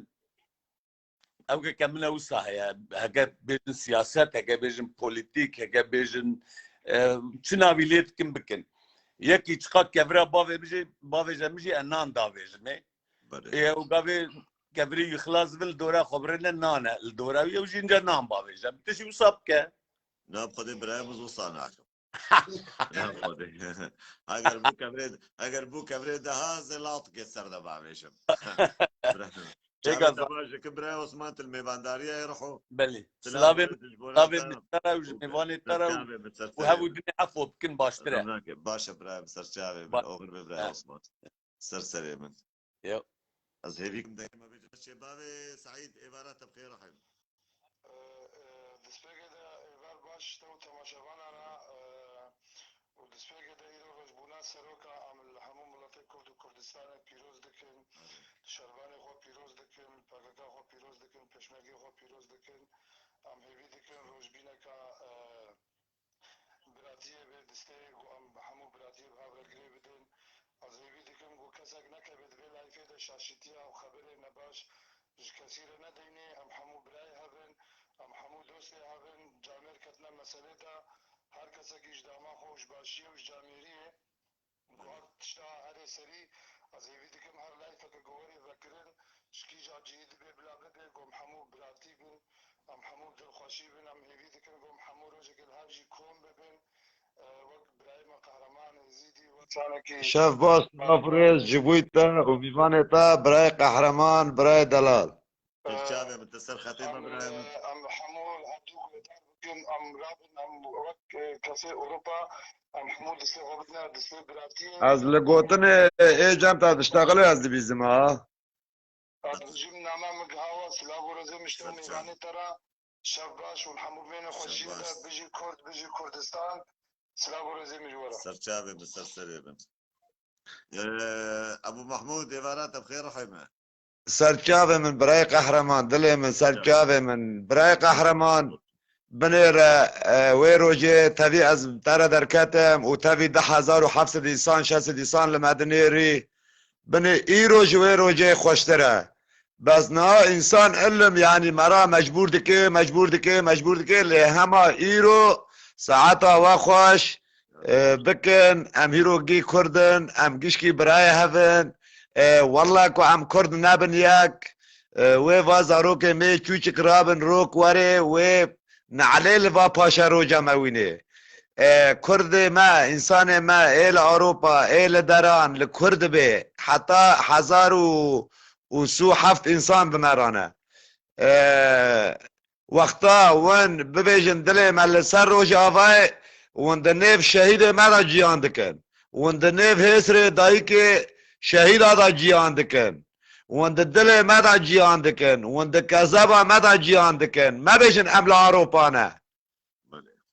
Ew ke min ew wisa heye, heke bêjin siyaset, heke bêjin polîtîk, heke bêjin, e, çi navî lê dikin bikin. Yekî çiqa kevira bavê min jî, bavêje min jî e nan davêjimê. Belê. Ê, ew gavê kevirê wî xilas bi li dora xwe birine nan e. Li dora wî ew jî ince nan bavêje. Min tişî wisa bike. Na bi Xwedê birayê min zû sanakim. Ya Xwedê. Eger bû kevirê, eger bû kevirê daha zelatike ser de bavêjim. Çavê te baş dikim birayê Osman, til mêvandariya ê riho. Belê. Silavê min, silavê min te re û ji mêvanê te re û hev û dinê efo bikin baştir e. Baş e birayê min, ser çavê min, oxir be birayê Osman. Ser serê min. Yo. Ez hêvî kim dayê me bêje çê bavê Seîd êvara te bi xêr re. Destpêkê de êvar baş te û temaşevanan re, û destpêkê de îro rojbûna seroka em li hemû miletê Kurd û Kurdistanê pîroz dikin, şervanê xwe pîroz dikin, P K K xwe pîroz dikin, pêşmergê xwe pîroz dikin. Em hêvî dikin rojbîneka, e, biratiyê bê distê ku em hemû biratiyê bi hev re girê bidin. Ez hêvî dikim ku kesek nekeve di vê layfê de şaşîtiya û xeberê nebaş ji kesî re nedeynê. Em hemû birayê hev in, em hemû dostê hev in. Camêr ketine meselê de, her kesekî ji dama xwe û ji başiyê û ji camêriyê Guhar tişta herê serî, ez hêvî dikim her layfeke ku werê vekirin, ji kîja cihî dibe bila bibe, ku em hemû biratî bin, em hemû dilxweşî bin, em hêvî dikin ku em hemû rojekê li hev jî kom bibin, e, wek birayê me Qehreman Êzîdî, wek insanekî Şev baş, silav rêz ji bo te û mîvanê te, birayê Qehreman, birayê delal. Ser çavê min, te ser xetê me, birayê min. Em hemû hevdû guhdar bikin, em rabin, em wek, e, kesê Ewropa, em hemû destê xwe bidine destê biratiyê. Ez li gotinê ê cem te diştexile ez dibîzim ha. Ez dijim name min gihawa, silav û rêzê min ji te û mêvanê te re. Şev baş û hemû bimêne xweşiyê Şev baş. De. Bijî Kurd, bijî Kurdistan. Silav û rêzê min ji we re. Serçavê min, ser serê min. Ee, Ebu Mahmud, êvara te bi xêr rihê me. Serçavê min, birayê qehreman, dilê min, serçavê min, birayê qehreman. Binêre, e, wê rojê tevî ez te re derketim û tevî du hezar û heft sed însan, şeş sed însan li me dinêrî. Binê îro ji wê rojê xweştir e. Bes niha însan ilim, yanî me ra mecbûr dike, mecbûr dike, mecbûr dike, lê hema îro saeta we xweş, e, bikin, em hîro gî Kurd in, em gişkî birayê hev in. E, welle ku em Kurd nebin yek, e, wê va zarokê me çûçik rabin rok werê, wê neelê li va paşeroja me wînê. E, Kurdê me, însanê me, ê li Ewropa, ê li deran, li Kurd bê, heta hezar û, û sî û heft însan bi me re ne. E, Wexta win bibêjin dilê me li ser Rojavayê, win di nêv şehîdê me de ciyan dikin. Win di nêv hêsrê dayikê şehîda de ciyan dikin. Win di dilê me de ciyan dikin. Win di kezeba me de ciyan dikin. Mebêjin em li Ewropa ne.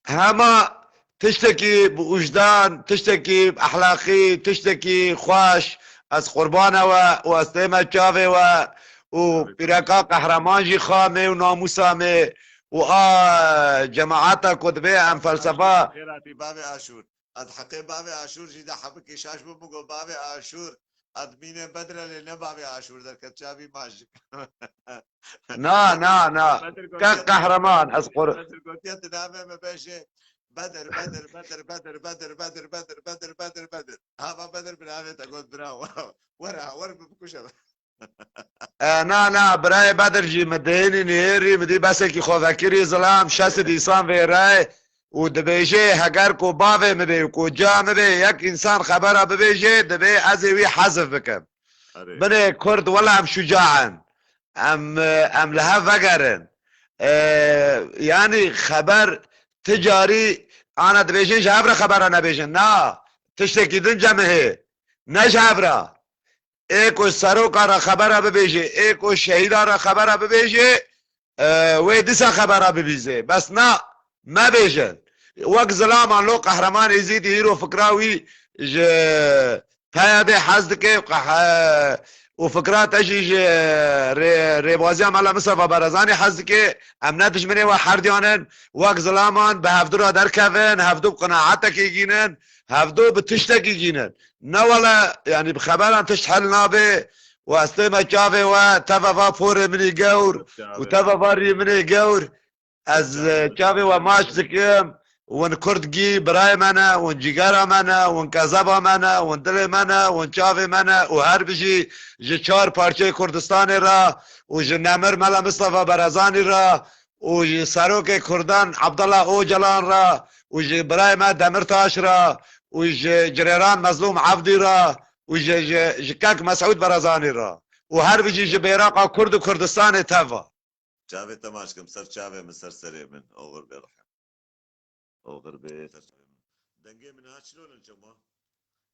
Hema tiştekî bi wijdan, tiştekî ehlaqî, tiştekî xweş, ez qurbana we û ez tême çavê we û pîreka qehreman jî xa me û namûsa me û a cemaeta ku dibê em felsefa. Xêr hatî bavê Aşûr. Ez heqê bavê Aşûr jî de hebikî şaş bû, min got, bavê Aşûr, ez mînê Bedr e lê ne bavê Aşûr derket, çavî maş. Na, na, na. Bedir Ke gotiye, qehreman, ez qur- Bedir gotiye, tu navê me bêje Bedir, Bedir, Bedir, Bedir, Bedir, Bedir, Bedir, Bedir, Bedir, Bedir. Hava Bedir bi navê te got, bira, were, were, were, bikuşe. E, na, na, birayê Bedir jî min dênî nihêrî, min dî besekî xwe vekirî zilam, şeş sed însan vêrey û dibêje, heger ku bavê min bê û ku ca min bê, yek însan xebera bibêje, dibê ez ê wî hezf bikim. Erê. Binê Kurd, wela em şuca in. Em, em li hev vegerin. E, yanî xeber ti carî ana dibêjin ji hev re xebera nebêjin. Na, tiştekî din cemihê. Ne ji hev re. Ê ku seroka re xebera bibêjê, ê ku şehîda re xebera bibêjê, e, wê dîsa xebera bibîzê. Bes na, mebêjin. Wek zilaman lo Qehreman Êzîdî hîro fikra wî ji P Y D'ê hez dike, qeh-, û fikra te jî ji rê-, rêbaziya Mela Mistefa Barazanî hez dike. Em ne dijminê we herdiyan in. Wek zilaman bi hevdu re derkevin, hevdu bi qenaetekê gînin, hevdu bi tiştekî gînin. Ne wele, yanî bi xeberan tişt hel nabe û ez tême çavê we, teve va porê min ê gewr û teve va rî min ê gewr. Ez, e, çavê we maç dikim. Win Kurd gî birayê me ne, win cîgera me ne, win kezeba me ne, win dilê me ne, win çavê me ne û her bijî ji çar parçeyê Kurdistanê re û ji nemir Mela Mistefa Barazanî re û ji serokê Kurdan Abdullah Ocalan re û ji birayê me Demirtaş re û ji Cirêran Mezlûm Evdî re û ji, ji, ji kek Mesûd Barazanî re û her bijî ji bêraqa Kurd û Kurdistanê teva. Çavê te maç kim, ser çavê min, ser serê min, oxir bê rihim. Oxir bê, ser çavê min. Dengê min ha çilo lin çema?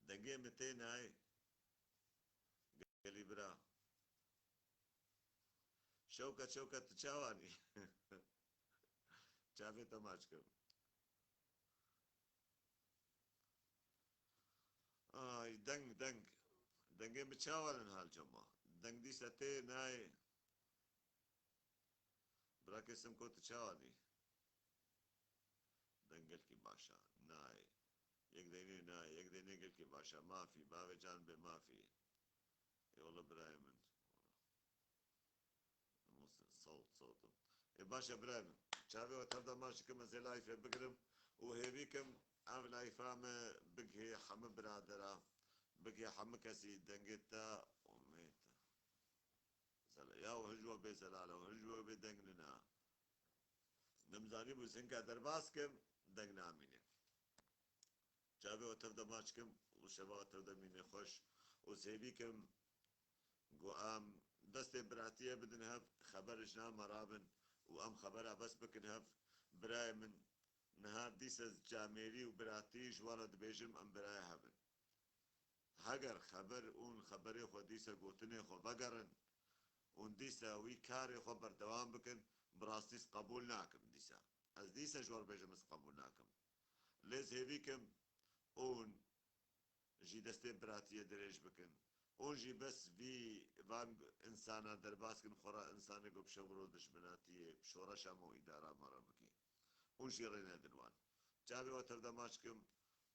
Dengê min tê nayê. Gelî bira. Şewke, şewke, tu çawanî? Çavê te maç kim. Ay, deng, deng. Dengê min çawa lin hal çema? Deng dîsa tê nayê. Birakê Simko, tu çawa dî? Deng gelkî baş a. Nayê. Yek deynê nayê. Yek deynê gelkî baş a. Mafî. Bavê can bê mafî. Ê wele birayê min. Sawt, sawt. Ê baş e birayê min. Çavê we tev de maç dikim, ez ê layfê bigirim û hêvî kim ev layfa me bigihê hemî biradera, bigihê hemî kesî dengê te û mê te. Zela-, ya û hilc we bê zelal e û hilc we bê deng nina. Nimzanî bû zinka derbas kim, deng namîne. Çavê we tev de maç kim û şeva we tev de mîne xweş û sêvî kim ku em destê biratiyê bidin hev, xeber ji nav me rabin û em xebera bes bikin hev. Birayê min, niha dîsa camêrî û biratî ji wan re dibêjim, em birayê hev in. Heger xeber ûn xeberê xwe dîsa gotinê xwe vegerin ûn dîsa wî karê xwe berdewam bikin, Bi rastî ez qebûl nakim dîsa. Ez dîsa ji we re bêjim ez qebûl nakim. Lê ez hêvî kim hûn jî destê biratiyê dirêj bikin. Hûn jî bes vî van însana derbas kin xwe re, însanê ku bi şewir û dijminatiyê şoreşa me û îdara me re bike. Hûn jî rê nedin wan. Çavê we tev de maç kim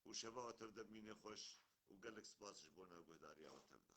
û şeva we tev de bimîne xweş û gelek spas ji bona guhdariya we tev de.